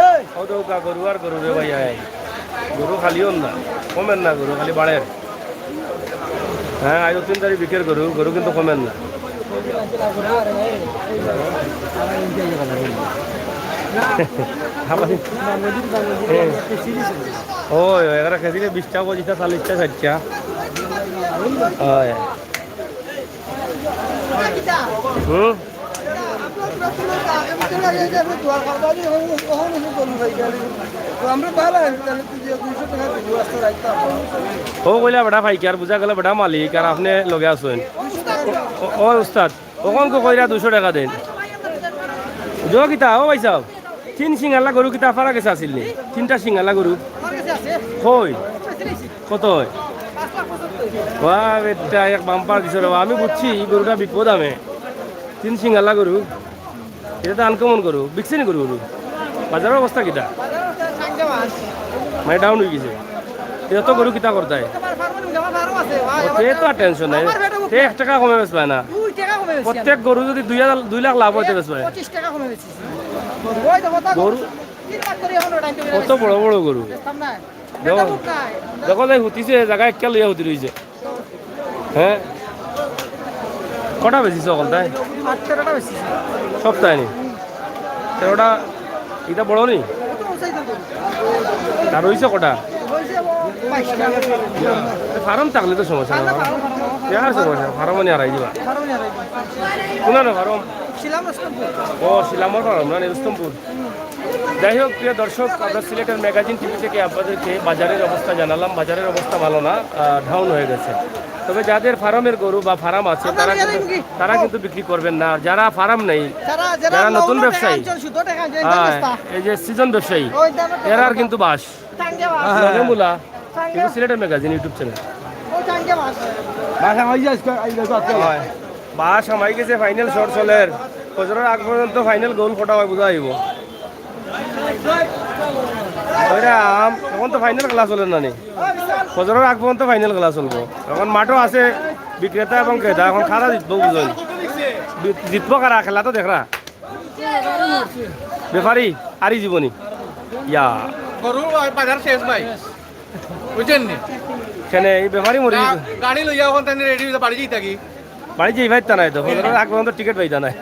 এই। ও তো গা গরু আর গরু রে ভাই, আয়। গরু খালি অর না, কমের না, গরু খালি বাড়ের। হ্যাঁ, আজ তিন তারিখ বিকের গরু, গরু কিন্তু কমের না। আবার ওই, ওই, এগারো কেজি বিশটা, পঁচিশটা, চল্লিশটা, ষাটটা। ওই। হুম? ও কইলা বেটা পাইকার, বুঝা গেল বেটা মালিক, আর আপনে লগে আছইন। ও, ও উস্তাদ, অখন কো কইরা দুইশো টাকা দেন। জো কিতা, ও ভাই সাহেব, তিন সিঙ্গালা গরু কিতা ফারা গেছে আছিল নি? তিনটা সিঙ্গালা গরু। কই? কত হয়? ওয়া বেটা, এক বাম্পার দিছে রে বা। আমি বুঝছি, এই গরুটা বিপদ আমি। তিন সিঙ্গালা গরু। এটা তো আনকমন গরু। বিকছে নি গরু গরু? বাজারর অবস্থা কিতা? মানে ডাউন হয়ে গেছে। এটা তো গরু কিতা করতায়? ও, তে তো আর টেনশন নাই। তে এক টাকা কমে বেচবায় না। প্রত্যেক গরু যদি দুই হাজার, দুই লাখ লাভ হইতে বেচবায়। পঁচিশ টাকা কমে বেচছি। গরু কত বড় বড় গরু। দেখো, দেখো যাই হুতিছে, জায়গা একটা লইয়া হুতি রইছে। হ্যাঁ? কটা বেচিছো অকলতায়? আট তেরোটা বেচিছি। সপ্তাহে নি? তেরোটা, এটা বড় নি? আর রইছে কটা? ফার্ম থাকলে তো সমস্যা না। আর সমস্যা, ফার্ম নিয়ে হারাই দিবা। কোন ফার্ম? শিলাম রুস্তমপুর। ও, শিলামর ফার্ম না, রুস্তমপুর। যাই হোক, প্রিয় দর্শক, আমরা সিলেটের ম্যাগাজিন টিভি থেকে আপনাদেরকে বাজারের অবস্থা জানালাম। বাজারের অবস্থা ভালো না, আহ, ডাউন হয়ে গেছে। তবে যাদের ফার্মের গরু বা ফার্ম আছে, তারা কিন্তু, তারা কিন্তু বিক্রি করবেন না। আর যারা ফার্ম নেই, যারা নতুন ব্যবসায়ী, হ্যাঁ, এই যে সিজন ব্যবসায়ী, এরার কিন্তু বাস। লগে মূলা, কিন্তু সিলেটের ম্যাগাজিন ইউটিউব চ্যানেল। বাস হামাই গেছে, ফাইনাল শট চলের। ফজরর আগ পর্যন্ত ফাইনাল গোল কটা হয় বুঝা অইবো। ওইরাম, এখন তো ফাইনাল খেলা চলের না নি? ফজরর আগ পর্যন্ত ফাইনাল খেলা চলবো। এখন মাঠও আছে বিক্রেতা এবং ক্রেতা, এখন কারা জিতবো বুঝইন। বি-, জিতবো কারা, খেলা তো দেখরা। ব্যাপারী, আরি জীবনী। ইয়া। গরুর বাজার শেষ ভাই। বুঝছেন নি? কেনে এই ব্যাপারী মরি গা-, গাড়ি লইয়া ওখান থেকে রেডি হইয়া বাড়ি যাই থাকি। বাড়ি যাই পাইতা নাই তো, ফজরর আগ পর্যন্ত টিকিট পাইতা নাই।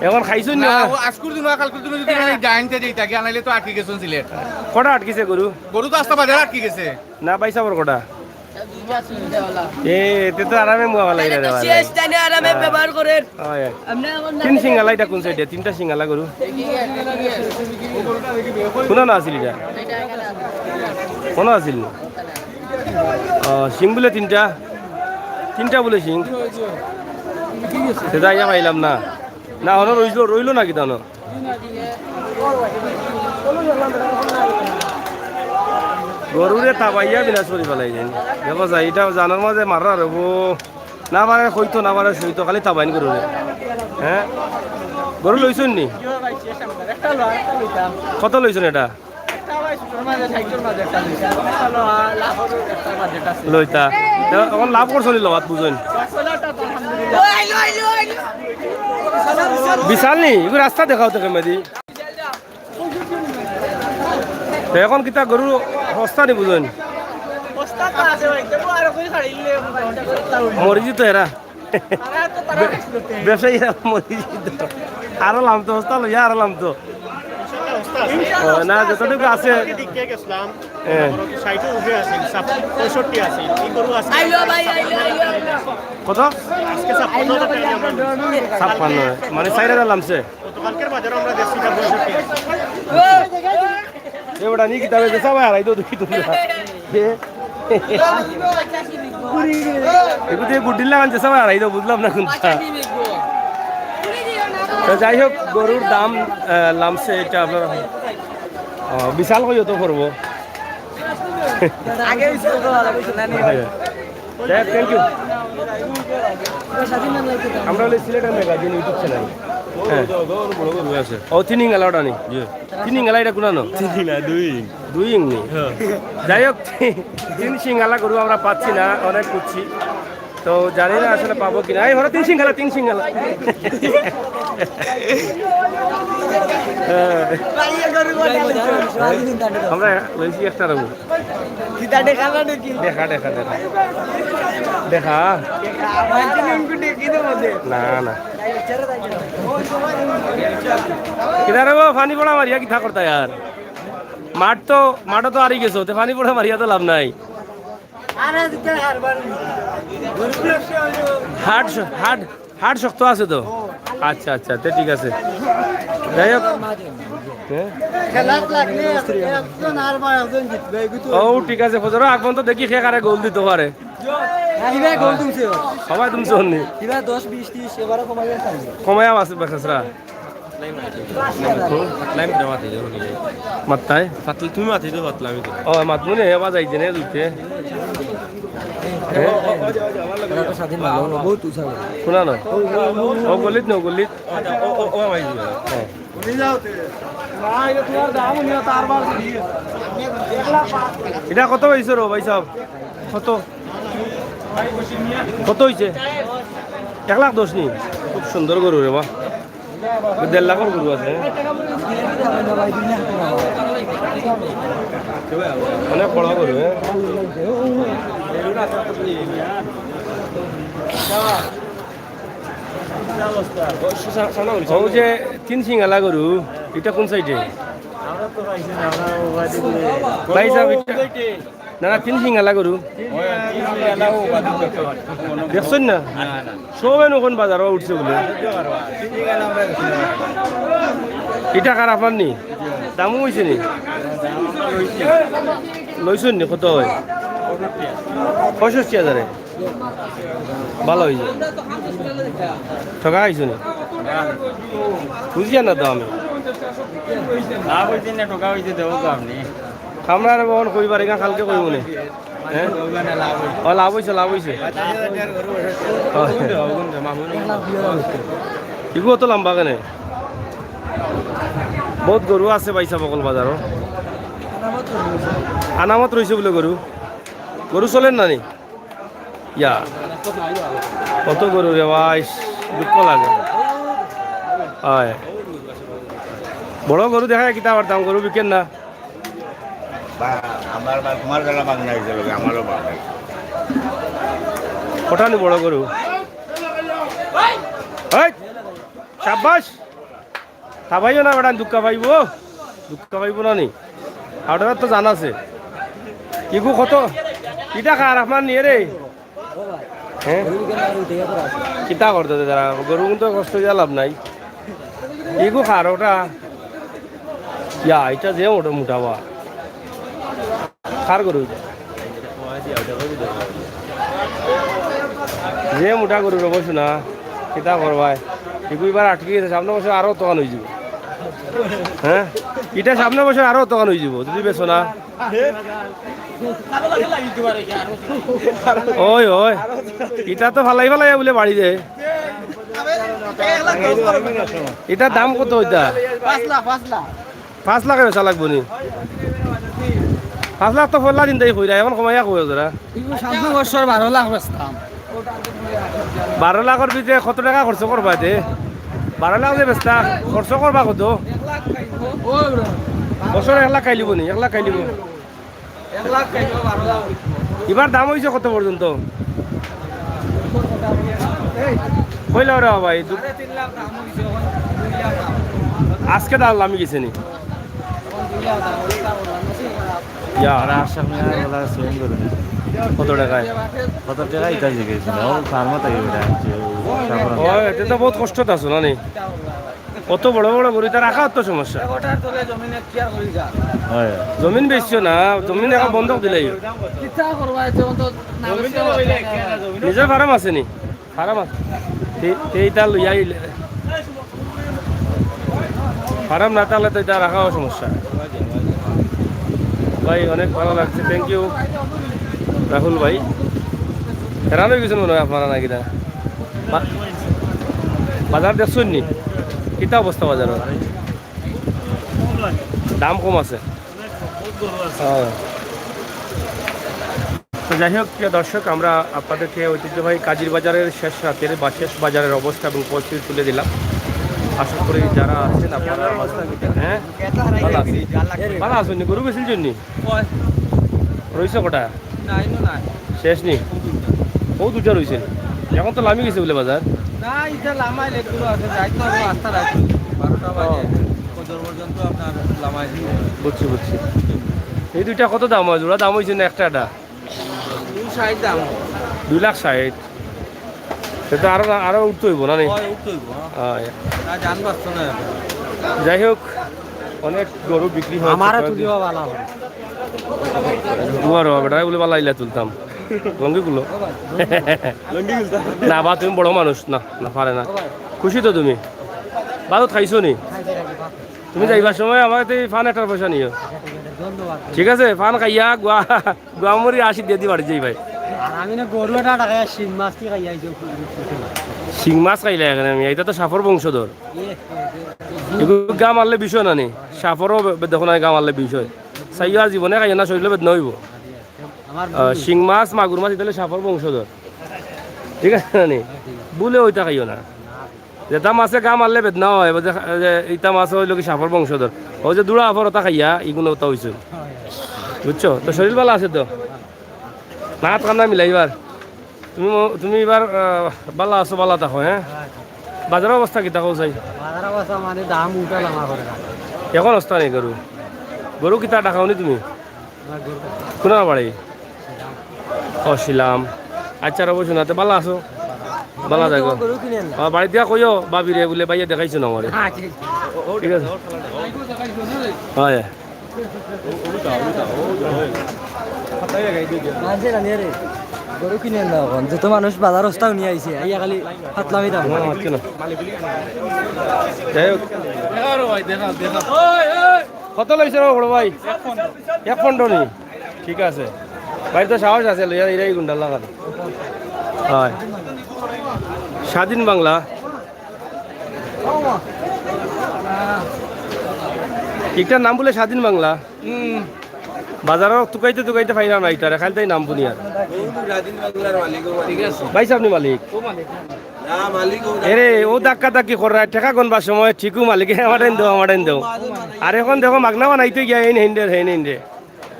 এখন খাইছইন না? না, ও আজকুর দিন, কালকুর দিন যদি মানে যাইতে যাই থাকি, আনাইলে তো আটকি গেছইন সিলেট। কটা আটকিছে গরু? গরু তো আস্তা বাজার আটকি গেছে। না, পয়সা বড় কটা? এ, এতে তো আরামে মুয়া ভালাই রে ভাই। শেষ, তাই না? আরামে ব্যবহার করেন। হয়। তিন সিঙ্গালা এটা কোন সাইডে? তিনটা সিঙ্গালা গরু। কোন না আছিল এটা? কোন আছিল? ও, সিং বলে তিনটা? তিনটা বলে সিং? সেটা ইয়া পাইলাম না। না, হনো রইল, রইল না কিতা হনো? গরুরে তাবাইয়া বিনাশ করি ফেলাই যেন। দেখো যাই, এটা জানার মাঝে মাররা রে গো। না পারে কইতো, না পারে সইতো, খালি তাবাইন গরুরে। হ্যাঁ? গরু লইছইন নি? কত লইছইন এটা? লইতা। এখন লাভ করছো নি লওয়াত বুঝইন। বিশাল নি, এগু রাস্তা দেখাও তো কেমনে দি। তো এখন কিতা গরু হস্তা নি বুঝইন। মরিজি তো এরা। ব্যবসায়ীরা মরিজি তো। আরো লাম তো, হস্তা লইয়া আরো লাম তো। ও, না, যতটুকু আছে। হ্যাঁ। ষাটও উঠে আছে, ছাপ-, পঁয়ষট্টি আছে। এই গরু আজকে কত? আজকে ছাপ্পান্ন হাজার টাকা আমরা নিচ্ছি। ছাপ্পান্ন, মানে চার হাজার লামছে। গতকালকের বাজারে আমরা দেখছি এটা পঁয়ষট্টি আছে। এ বেটা, নি কিতাবে যে সবাই হারাই দাও, দেখি তুমি। এ? এগুলো দিয়ে গুড্ডির লাগান যে সবাই হারাই দাও, বুঝলাম না কোনটা। তো যাই হোক, গরুর দাম, আহ, লামছে এটা আপনারা, আহ, বিশাল কইও তো করবো। আগে বিশাল তো ভালো বুঝছো না নি? যাই হোক, thank you। আমরা হলো সিলেটের ম্যাগাজিন YouTube চ্যানেল। হ্যাঁ। ও, তিন ইঙ্গালা ওটা নি। জি। তিন ইঙ্গালা এটা কোনানো? তিন ইঙ্গালা, দুই ইং। দুই ইং নি? হ্যাঁ। যাই হোক, তিন সিঙ্গালা গরু আমরা পাচ্ছি না, অনেক খুঁজছি। তো জানি না আসলে পাবো কিনা। এই হলো তিন সিঙ্গালা, তিন সিঙ্গালা। হ্যাঁ। আমরা লইছি একটা রকম। কিতা দেখা না নাকি? দেখা, দেখা, দেখা। দেখা। মানছি না, উনকু ডেকে দে মধ্যে। না, না। কিতা রে বা, পানি পড়া মারিয়া কিতা করতা ইয়ার? মাঠ তো, মাঠও তো হারি গেছো, তে পানি পড়া মারিয়া তো লাভ নাই। আর আজকে হারবার নি। হাট, হাট, হাট শক্ত আছে তো? আচ্ছা, আচ্ছা, তে ঠিক আছে। যাই হোক। হ্যাঁ? খেলাত লাগলে একজন আর বা একজন জিতবে, এগু তো ও, ঠিক আছে, ফজর আগমন তো দেখি কে কারে গোল দিতে পারে। হ্যাঁ, ইবায় গোল তুলছে। সবাই তুলছে অন্যি। ইবায় দশ, বিশ, ত্রিশ, এবারে কমাই গেছে। কমাই আছে বেখেসরা। মাত্তায়? পাতলা, তুমি মাতি দিও, পাতলা আমি তো। ও, মাতমুনি, হে বাজাই দেনে দুইতে। হে? ওরা তো স্বাধীন ভালো, ওরা বহুত উৎসাহ। শোনা না? ও গলিত না, ও গলিত। ও, ও, ও, ভাই। হ্যাঁ। এটা কত হইছে রো ভাই সাহেব? কত? কত হইছে? এক লাখ দশ নি? খুব সুন্দর গরু রে বা। দেড় লাখর গরু আছে, হ্যাঁ? অনেক বড় গরু, হ্যাঁ? ও যে তিন সিঙ্গালা গরু, এটা কোন সাইডে? ভাই সাহেব, এটা না, না, তিন সিঙ্গালা গরু। দেখছইন না? সবে নখন বাজারো উঠছে বুলে। ইটা কার আপনার নি? দামও হইছে নি? লইছইন নি? কত হয়? পঁয়ষট্টি হাজারে। ভালা হইছে। ঠকা খাইছো নি? বুঝিয়া না তো আমি। লাভ হইছে না ঠকা হইছে, দেখো তো আপনি। আমরা আর বহন কইবার এখান কালকে কইব নে। হ্যাঁ? ও, লাভ হইছে, লাভ হইছে। ইগু অত লম্বা কেনে? বহুত গরু আছে ভাই সাহেব, অকল বাজারো। আনামত রইছে বুলে গরু। গরু চলের না নি? ইয়া। কত গরু রে ভাই, দুঃখ লাগে। হয়। বড় গরু দেখা যায় কিতা পারতাম, গরু বিকেন না। বা, আমার বা, তোমার বেলা বাংলা হইছে লোকে, আমারও বাংলা। কটা নি বড় গরু? এই, সাব্বাস। থাবাইও না বেটা, দুঃখ পাইব। দুঃখ পাইব না নি? আপনারা তো জানা আছে। ইগু কত? ইটা কার আপনার নিয়ে রে? হ্যাঁ? কিতা করতে দে তারা? গরু কিন্তু কষ্ট দিয়া লাভ নাই। ইগু কার ওটা? ইয়া, এটা যে ওটা মোটা বা। কার গরু ইটা? যে মোটা গরু রব শোনা, কিতা করবায়? ইগু এবার আটকে গেছে, সামনে বছর আরো তখন হয়ে যাবে। হ্যাঁ? ইটা সামনে বছর আরো তখন হয়ে যাবে, যদি বেচো না। ওই, ওই। ইটা তো ফালাই ফালাই বুলে বাড়ি দে। ইটার দাম কত ইটা? পাঁচ লাখ, পাঁচ লাখ। পাঁচ লাখে বেচা লাগবো নি? পাঁচ লাখ তো পয়লা দিন তাই কইরা, এখন কমাইয়া কই যারা। ইগু সামনে বছর বারো লাখ বেচতাম। বারো লাখর ভিতরে কত টেকা খরচ করবা দে? বারো লাখ যে বেচতা, খরচ করবা কত? বছর এক লাখ খাইলিব নি? এক লাখ খাইলিব। এক লাখ খাইলিব, বারো লাখ। ইবার দাম অইছে কত পর্যন্ত? কইলাও রে ভাই, দু- সাড়ে তিন লাখ দাম অইছে, এখন দুই লাখ দাম। আজকে দাম লামি গেছে নি? এখন দুই লাখ দাম, ওইটা বললাম না। ইয়া। আর আশরাফ মিয়া ওলা সেলিং করে। কত টাকায়? কত টাকা ইটা জিজ্ঞেস করছিল? ও ফার্মা তাই ওটা আনছে, ও সাফরান। ও, এটা তো বহুত কষ্টত আছো না নি? অত বড় বড় গরু ইতা রাখা অত সমস্যা। ওটার তলে জমিনে কি আর করি যা? হয়। জমিন বেচছো না, জমিন এখন বন্ধক দিলাই। কিতা করবা, এতে তো না বেচলে নিজের ফার্ম আছে নি? ফার্ম আছে। তে, তে ইটা লইয়া আইলে। ফার্ম না থাকলে তো ইটা রাখাও সমস্যা। ভাই, অনেক ভালা লাগছে, thank you রাহুল ভাই। হেরান অই গেছেন মনে হয় আপনারা নাকি না? বা-, বাজার দেখছইন নি? কিতা অবস্থা বাজারর? দাম কম আছে। হ্যাঁ। তো যাই হোক, প্রিয় দর্শক, আমরা আপনাদেরকে ঐতিহ্যবাহী কাজির বাজারের শেষ রাতের বা শেষ বাজারের অবস্থা এবং পরিস্থিতি তুলে দিলাম। আশা করি যারা আছেন আপনারা, হ্যাঁ, ভালা আছেন? ভালা আছেন নি? গরু বেচিলছইন নি? রইছে কটা? না, ইনো নাই। শেষ নি? ও দুইটা রইছে। এখন তো লামি গেছে বলে বাজার। না, ইটা লামাইলে একটু আছে, যাইতে হবে আস্তা রাত। বারোটা বাজে। ও। ফজর পর্যন্ত আপনার লামাই দিব। বুঝছি, বুঝছি। এই দুইটা কত দাম হয়? জোড়া দাম অইছে না একটা এটা? দুই ষাট দাম। দুই লাখ ষাট। সে তো আরো, আরো উঠতে অইব না নি? হয়, উঠতে অইব, হ্যাঁ। হয়। না, জান বাঁচতো না এখন। যাই হোক, অনেক গরু বিক্রি হয়। আমারে তুলিও ভালা হয়। তোমার বাবা বেটা বলে বালা ইলা তুলতাম। লঙ্গি গুলো। না বা, তুমি বড় মানুষ, না, না পারে না। খুশি তো তুমি? ভাত খাইছো নি? তুমি যাইবার সময় আমার এই ফান একটার পয়সা নিও। ঠিক আছে, ফান খাইয়া গুয়া, গুয়ামুড়ি আশি দিয়া দি বাড়ি যাই ভাই। আর আমি না গরু এটা টাকায় শিং মাছ কি খাইয়া আইছো? শিং মাছ খাইলে এখানে আমি, এটা তো সাফর বংশধর। এগুলো গা মারলে বিষয় না নি, সাফরও বে-, দেখো না গা মারলে বিষয়। চাইও আর জীবনে খাইও না, শরীরে বেদনা অইব। আমার আহ, শিং মাছ, মাগুর মাছ, ইতালে সাফর বংশধর। ঠিক আছে না নি? ভুলে ওইটা খাইও না। যেটা মাছে গা মারলে বেদনা হয়, বুঝে, যে ইটা মাছ অইলো কি সাফর বংশধর। ওই যে দুড়া আফর ওটা খাইয়া, ইগুলো ওটা অইছে। বুঝছো? তো শরীর ভালা আছে তো? না, হাত কান্না মিলাইবার। তুমি ম-, তুমি এবার, আহ, বালা আছো, বালা থাকো, হ্যাঁ? বাজারর অবস্থা কিতা কও চাই? বাজারর অবস্থা মানে দাম উল্টা লামা করে না। এখন অবস্থা নেই গরু। গরু কিতা ডাকাও নি তুমি? আমার গরু। কোন বাড়ি? ও, শিলাম। আচ্ছা, রবো শোনাতে বালা আছো? বালা দেখো। গরু কিনে আনলাম। আমার বাড়িত গিয়া কইও, ভাবিরে বুলে ভাইয়া দেখাইছো না আমারে। হ্যাঁ, ঠিক আছে। ঠিক আছে? হয়। মানছে না নিয়ে রে। গরু কিনে আনলাম এখন। যত মানুষ বাজার রাস্তাও নিয়ে আইছে। আইয়া খালি ফাতলামি দাম। না, আজকে না। যাই হোক। কত লইছে রে বড় ভাই? এক পনেরো নি? ঠিক আছে। ভাই তো সাহস আছে, লইয়া এরাই গুন্ডা লাগান। হয়। স্বাধীন বাংলা। ইটার নাম বুলে স্বাধীন বাংলা। হুম। বাজারো তুকাইতে তুকাইতে পাইলাম না ইটারে, খালি তাই নাম বুনি আর। স্বাধীন বাংলার মালিক ও মালিক। ঠিক আছে। ভাই সাহেব নি মালিক? ও মালিক। না, মালিক ও না। এরে, ও ধাক্কা ধাক্কি কররা, টেকা গনবার সময় ঠিকউ মালিকে, "আমারে দেও, আমারে দেও।" আর এখন দেখো, মাগনা বানাইতে গিয়া এই নেইন রে, হেই নেইন রে।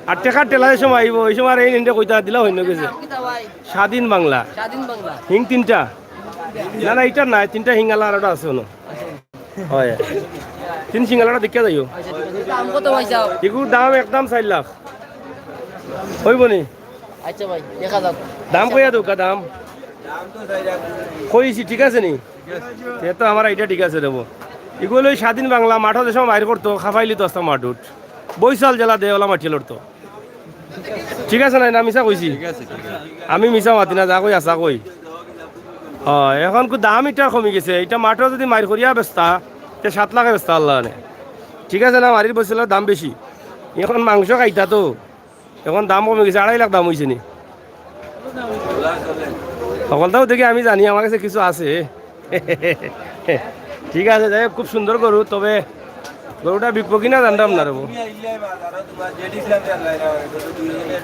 আর টেকার টেলার সময় আইবো, ওই সময় আর এই নেইন রে কইতা দিলা হইন গেছে। নাম কিতা ভাই? স্বাধীন বাংলা। স্বাধীন বাংলা। হিং তিনটা? না, না, ইটার নাই, তিনটা হিং আলা আর ওটা আছে হনো। হয়। তিন সিঙ্গালাটা দেখিয়া যাইও। আচ্ছা, ঠিক আছে। দাম কত ভাই সাহেব? এগুর দাম একদম চার লাখ। হইব নি? আচ্ছা ভাই, দেখা যাক। দাম কইয়া দেউক্কা দাম। কইছি, ঠিক আছে নি? তে তো আমার এটা ঠিক আছে দেবো। এগুলো ওই স্বাধীন বাংলা মাঠো যে সময় বাইর করতো, খাফাইলি তো আসতাম মাঠুট। বৈশাল জেলা দে ওলা মাঠে লড়তো। ঠিক আছে না, না মিছা কইছি? ঠিক আছে, ঠিক আছে। আমি মিছা মাতি না, যা কই আছা কই। অ, এখন কু দাম ইটার কমি গেছে। ইটা মাঠো যদি মাইর করিয়া বেচতা, তে সাত লাখে বেচতা আল্লাহ জানে। ঠিক আছে না, মারির বৈশালের দাম বেশি। এখন মাংস খাইতা তো, এখন দাম কমি গেছে, আড়াই লাখ দাম হইছে নি। হকলতাও দেখি আমি জানি, আমার কাছে কিছু আছে। ঠিক আছে, যাই হোক, খুব সুন্দর গরু, তবে গরুটা বিকবো কিনা জানতাম না রে বা।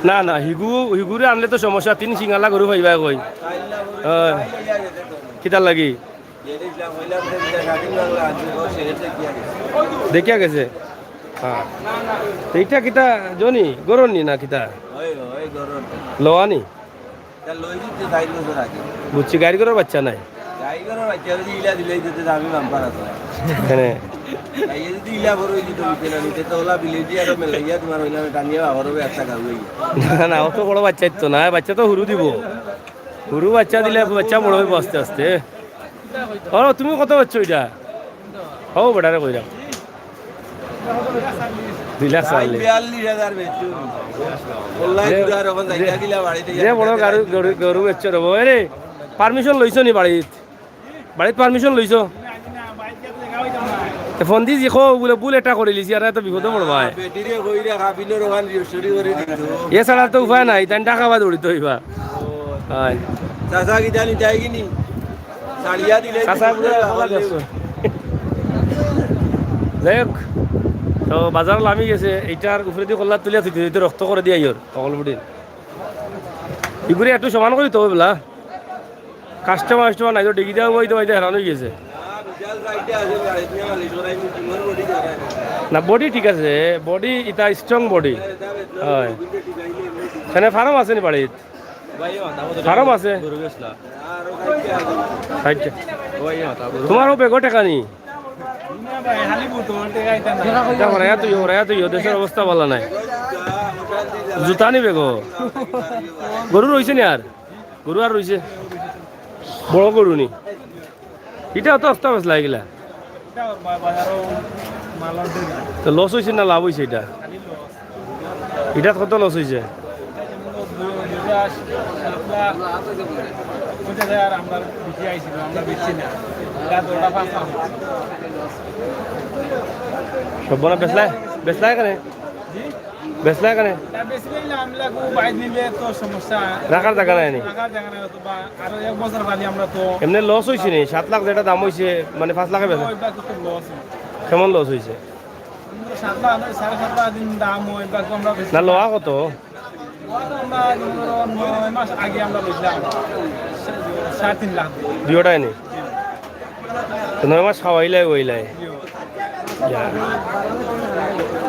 না, না, হিগু, হিগুরে আনলে তো সমস্যা, তিন সিং আলা গরু পাইবা কই। অয়। কিতার লাগি? দেখিয়া গেছে। হ্যাঁ। তো ইটা কিতা জনি? গরুর নি না কিতা? লওয়া নি? বুঝছি, গাইর গরুর বাচ্চা নায়। গাই গরুর বাচ্চা যদি ইলা দিলে দিতে তো আমি বাম্পার আছে। কেনে? গাইয়ে যদি ইলা বড় হয়ে দিত, দিতে না দিতে তো ওলা বিলেজি আর মেলাইয়া তোমার হইলাম টানিয়া বাবার হবে একটা গাউ হইয়া। না, না, অত বড় বাচ্চা তো না, বাচ্চা তো হুরু দিব। হুরু বাচ্চা দিলে বাচ্চা বড় হইব আস্তে আস্তে। ও, তুমি কত পাচ্ছ এটা? ও, বেটারে কইরাম। দুই লাখ চল্লিশ। বিয়াল্লিশ হাজার বেচছুন। ওল্লাই যে, দুরার ওখান যে, যাইয়া দিলা বাড়িতে যে গিয়া বড় দিলা। গারু, গরু, গরু বেচছো রে বউ। এরে, permission লইছো নি বাড়িত? বাড়িত permission লইছো? তে ফোন দি জিখো, বুলে ভুল এটা করিলিছি, আর এত বিপদো পড়বায়। বেটিরে কইরা কাবিনর ওখান registry করি দিত। এছাড়া তো উপায় নাই, তাই টাকা বাদ উড়িতে হইবা। হয়। চাচা কি জানি যাই কি নি? চাচা বুলে ভালা দেখছো। যাই হোক, তো বাজার লামি গেছে, এইটার উপরেদি কল্লা তুলিয়া থইতে থইতে রক্ত করে দিয়া ইয়র, অকল বুড়ি। ইগুরে একটু সমান করি তো বলা। কাস্টমার, কাস্টমার নাই তো, ডেগি দেওয়া বইতে বইতে হেরান হয়ে গেছে। না, বডি ঠিক আছে, বডি ইটা স্ট্রং বডি। হয়। এখানে ফার্ম আছে নি বাড়িত? ফার্ম আছে? আচ্ছা। তোমারও বেগো টেকা নি? দেখো, রায়া তুই, রায়া তুই, দেশের অবস্থা ভালা নাই। জুতা নি বেগো? গরু রইছে নি আর? গরু আর রইছে? বড় গরু নি? ইটা তো আস্তা বেচলা এগুলা। তো লস হইছে না লাভ হইছে এটা? ইটাত কত লস হইছে? সব না বেচলায়? বেচলায় কেনে? বেচলায় কেনে? রাখার জাগা নাই নি? আরো এক বছর বাদে আমরা তো এমনে লস হইছে নি? সাত লাখ যেটা দাম হইছে, মানে পাঁচ লাখে বেচা। ওই ব্যাগ তো লস। কেমন লস হইছে? সাত লাখ, সাড়ে সাত লাখ দিন দাম ওই ব্যাগ তো আমরা বেশি না, লওয়া কত? আমরা নয় মাস আগে আমরা লইছিলাম সাড়ে তিন লাখ। দুইটাই নি? তো নয় মাস খাওয়াইলাই ওইলাই। ইয়া।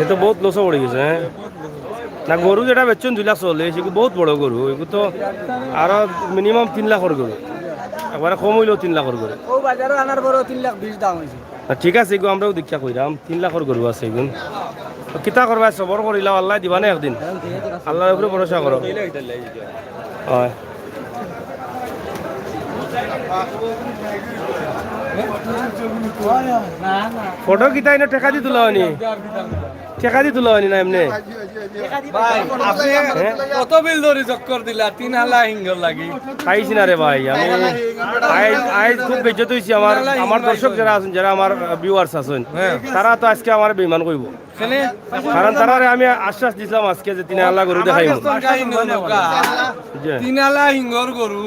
এ তো বহুত লসও পড়ি গেছে, হ্যাঁ? না, গরু যেটা বেচছুন দুই লাখ চল্লিশ, এগু বহুত বড় গরু, এগু তো আরো মিনিমাম তিন লাখর গরু, একবারে কম হইলেও তিন লাখর গরু। ও বাজারো আনার পরেও তিন লাখ বিশ দাম হইছে। না, ঠিক আছে, এগু আমরাও দীক্ষা কইরাম, তিন লাখর গরু আছে এগুন। তো কিতা করবা, সবর করিলাও, আল্লাহ দিবা না একদিন, আল্লাহর উপরে ভরসা করো। হয়। ফটো কিতা ইনো টেকা দি তুলা হয়নি? টেকা দি তুলা হয়নি না এমনে? ভাই, আপনি হ্যাঁ? কত বিল ধরি চক্কর দিলা? তিন হালা হিঙ্গর লাগি। পাইছি না রে ভাই, আমি আইজ, আইজ খুব বেজ্জত হইছি। আমার, আমার দর্শক যারা আছেন, যারা আমার, আহ, viewers আছেন, হ্যাঁ। তারা তো আজকে আমার বেইমান কইব। কেনে? কারণ তারারে আমি আশ্বাস দিছিলাম আজকে যে তিন হালা গরু দেখাইমু। জি। তিন হালা হিঙ্গর গরু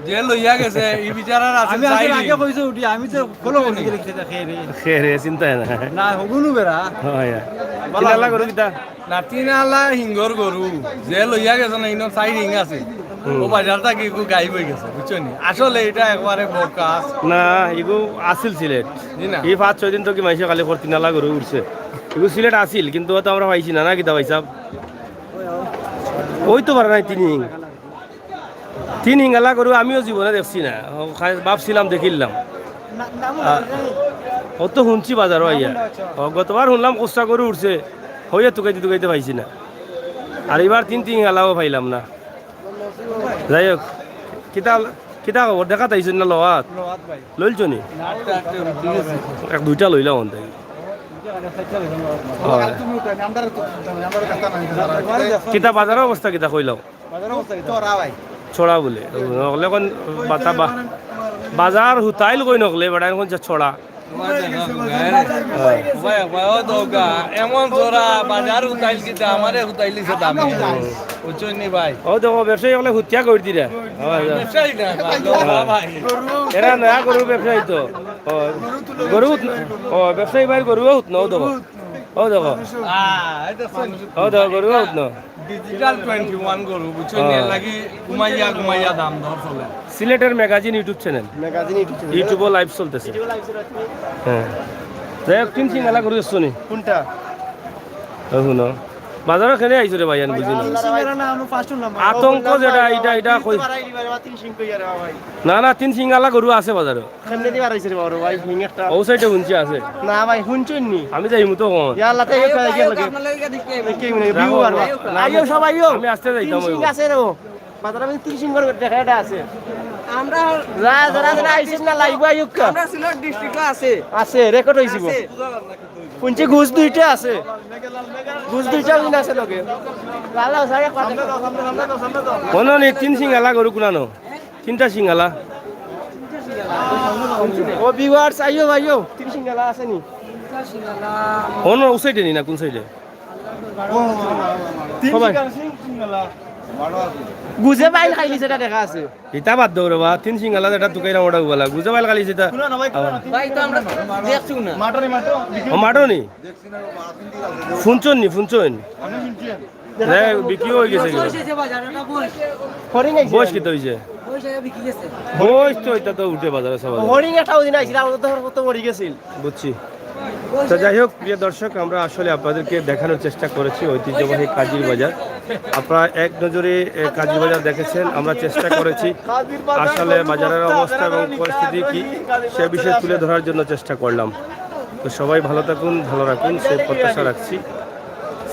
যে লইয়া গেছে, ই বিচারার আছে আমি আসলে চাইনি। আগে কইছে উঠি, আমি তো ফলো করছি দেখছি এটা খেয়ে রে। খেয়ে রে, চিন্তা নাই। না, হগুনু বেড়া। হয়, হয়। তিন হালা গরু কিতা? না, তিন হালা হিঙ্গর গরু যে লইয়া গেছে না, ইনো চাইর হিং আছে। হুম। ও বাজার থাকি একটু গায়েব হয়ে গেছে, বুঝছো নি? আসলে এটা একবারে বোকাস। না, ইগু আছিল সিলেট। জি না। এই পাঁচ ছয় দিন তো কি মাইসে খালি কর তিন হালা গরু উঠছে। ইগু সিলেট আছিল, কিন্তু অত আমরা পাইছি না, না কিতা ভাই সাহেব? ওই তো পারে নাই তিন হিং। তিন হিঙ্গালা গরু আমিও জীবনে দেখছি না। ও খাই ভাবছিলাম দেখিলাম। আ, ও তো শুনছি বাজারো আইয়া। ও গতবার শুনলাম কোসা গরু উঠছে, হইয়া তুকাইতে তুকাইতে পাইছি না। আর এবার তিন তিন হিঙ্গালাও পাইলাম না। যাই হোক, কিতা, কিতা খবর? দেখা তাইছুন না লোয়াত? লোয়াত ভাই। লইলছো নি? না, আটটা, আটটা উঠে গেছে। এক দুইটা লইলাম অন্তে। হয়। কিতা বাজারর অবস্থা কিতা কইলাম? বাজারর অবস্থা কিতা? চড়া ভাই। চড়া বলে। অখন বাতা বা-, বাজার হুতাইল কই নকলে, বেটা অখন যে চড়া। ভাই, ভাই, ও দৌকা, এমন চড়া, বাজার হুতাইল কিতা, আমারে হুতাইল দিছে দামে। বুঝছো নি ভাই? ও দেখো, ব্যবসায়ী অকলে হুতিয়া করি দিরা। ব্যবসায়ী না, ভাই, ভাই। এরা নয়া গরুর ব্যবসায়ী তো। ও, গরু হুতনো। ও, ব্যবসায়ী ভাইর গরু হুতনো, ও দেখো। ও দেখো। ও দেখো, গরু হুতনো। ডিজিটাল টোয়েন্টি ওয়ান গরু, বুঝছো? হ্যাঁ। এর লাগি ঘুমাইয়া ঘুমাইয়া দাম দর চলে। সিলেটের magazine YouTube channel. Magazine YouTube channel. YouTube-ও লাইভ চলতেছে। হ্যাঁ। যাই হোক, তিন সিঙ্গালা গরু দেখছো নি? কোনটা? ও হুনো। বাজারো কেনে আইছো রে ভাই, আমি বুঝি না। আল্লাহ রে ভাই। আতঙ্ক যেটা, এটা, এটা কই? না, না, তিন সিঙ্গালা গরু আছে বাজারো। কেমনে দিবার আইছে রে বাবা রে ভাই, হিং একটা। ও সাইডে হুনছি আছে। না ভাই, হুনছইন নি? আমি যাইমু তো কোন? ইয়া আল্লাহ, তাই একটা আইগিয়া লাগে। দেখি মনে হয় ভিউ বাড়বা। আইও সব আইও। আমি আস্তে যাইতাম। তিন সিং আছে রে ও। বাজারে আমি তিন সিং করে দেখা এটা আছে। আমরা যা, যারা, যারা আইছেন না, লাইভ আইউক্কা। আমরা সিলেট ডিস্ট্রিক্টে আছে। আছে, রেকর্ড হইছে গো। আছে। হুনছি গুজ দুইটা আছে। গুজ দুইটা হুন আছে লগে। লালা সারে কথা। কোনো নেই, তিন সিঙ্গালা গরু কুনানো। তিনটা সিঙ্গালা। ও ভিউয়ার্স, আইও, আইও। তিন সিঙ্গালা আছে নি? কোন ও সাইডে নি না, কোন সাইডে? তিন সবাই। সিঙ্গালা, সিং-, সিঙ্গালা। গুজে বাইল খাইলি সেটা দেখা আছে। ইটা বাদ দেও রে বা, তিন সিঙ্গালা যেটা তুকাইরা ওটা উবালা। গুজে বাইল খাইলি সেটা। শুনো না ভাই, আবার। ভাই, তো আমরা দেখছি না। মাটনি, মাটনি। ও, মাটনি? হুনছইন নি, হুনছইন? আপনি শুনছেন? হ্যাঁ, বিক্রি হয়ে গেছে গো। হরিং আইছে। বয়স কত হইছে? বয়স তো এটা তো উঠে বাজারে সব। হরিং একটা ওদিন আইছিল, আমরা তো কত মরি গেছিল। বুঝছি। তো যাই হোক, প্রিয় দর্শক, আমরা আসলে আপনাদেরকে দেখানোর চেষ্টা করেছি ঐতিহ্যবাহী কাজির বাজার। আপনারা এক নজরে, এ, কাজির বাজার দেখেছেন, আমরা চেষ্টা করেছি আসলে বাজারের অবস্থা এবং পরিস্থিতি কি, সে বিষয়ে তুলে ধরার জন্য চেষ্টা করলাম। তো সবাই ভালো থাকুন, ভালো রাখুন, সেই প্রত্যাশা রাখছি।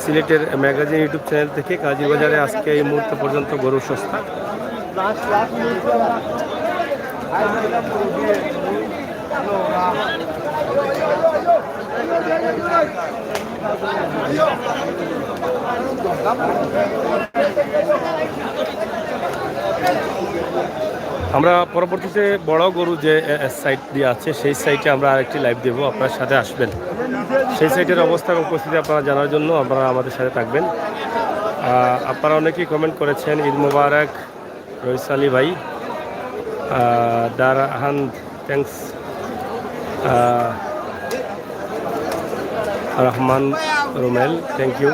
সিলেটের ম্যাগাজিন YouTube চ্যানেল থেকে কাজির বাজারে আজকে এই মুহূর্ত পর্যন্ত গরু সস্তা। আমরা পরবর্তীতে বড় গরু যে, এ, এ, সাইড দিয়ে আছে, সেই সাইডে আমরা আরেকটি লাইভ দেব, আপনার সাথে আসবেন। সেই সাইডের অবস্থা এবং পরিস্থিতি আপনারা জানার জন্য আপনারা আমাদের সাথে থাকবেন। আহ, আপনারা অনেকেই কমেন্ট করেছেন, "ঈদ মোবারক রইস আলী ভাই।" আহ, দার আহান, থ্যাংকস। আহ, রহমান রুমেল, থ্যাংক ইউ।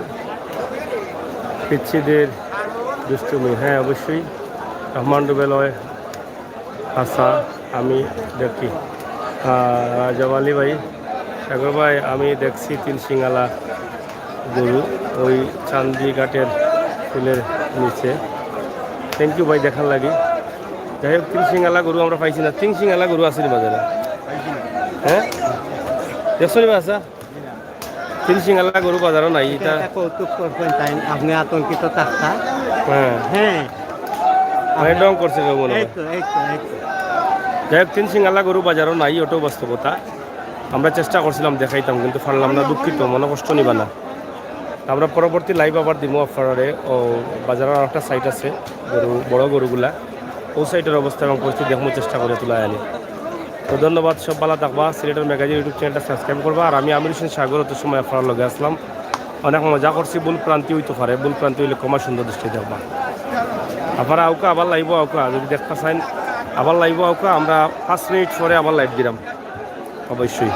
পিচ্ছিদের দুষ্টুমি, হ্যাঁ, অবশ্যই। রহমান রুমেল হয়। আচ্ছা, আমি দেখি। আহ, রাজাব আলী ভাই, সাগর ভাই, আমি দেখছি তিন সিঙ্গালা গরু ওই চান্দিঘাটের ফুলের নিচে। থ্যাংক ইউ ভাই, দেখার লাগি। যাই হোক, তিন সিঙ্গালা গরু আমরা পাইছি না। তিন সিঙ্গালা গরু আছে নি বাজারে? হ্যাঁ, দেখছো নি ভাই? আচ্ছা, তিন সিঙ্গালা গরু বাজারও নাই। এটা এটা একটা কৌতুক করছেন, তাই আপনি আতঙ্কিত থাকতা। হ্যাঁ। হ্যাঁ। মানে ঢং করছে কেউ মনে হয়। এই তো, এই তো, এই তো। যাই হোক, তিন সিঙ্গালা গরু বাজারও নাই, ওটাও বাস্তবতা। আমরা চেষ্টা করছিলাম দেখাইতাম, কিন্তু পারলাম না, দুঃখিত, মনে কষ্ট নিবা না। আমরা পরবর্তী লাইভ আবার দিমু আপনারারে। ও, বাজারের আরেকটা সাইড আছে, গরু, বড় গরুগুলা, ও সাইডের অবস্থা এবং পরিস্থিতি দেখানোর চেষ্টা করে তুলে আনি। তো ধন্যবাদ, সব ভালো থাকবা। সিলেটের ম্যাগাজিন YouTube চ্যানেলটা সাবস্ক্রাইব করবা। আর আমি আমির হোসেন সাগর, অত সময় আপনার লগে আসলাম, অনেক মজা করছি। ভুল ভ্রান্তি হইতে পারে, ভুল ভ্রান্তি হইলে ক্ষমা সুন্দর দৃষ্টি দেখবা। আপনারা আউকা, আবার লাইভও আউকা, যদি দেখতে চাইন আবার লাইভও আউকা। আমরা পাঁচ মিনিট পরে আবার লাইভ দিলাম অবশ্যই।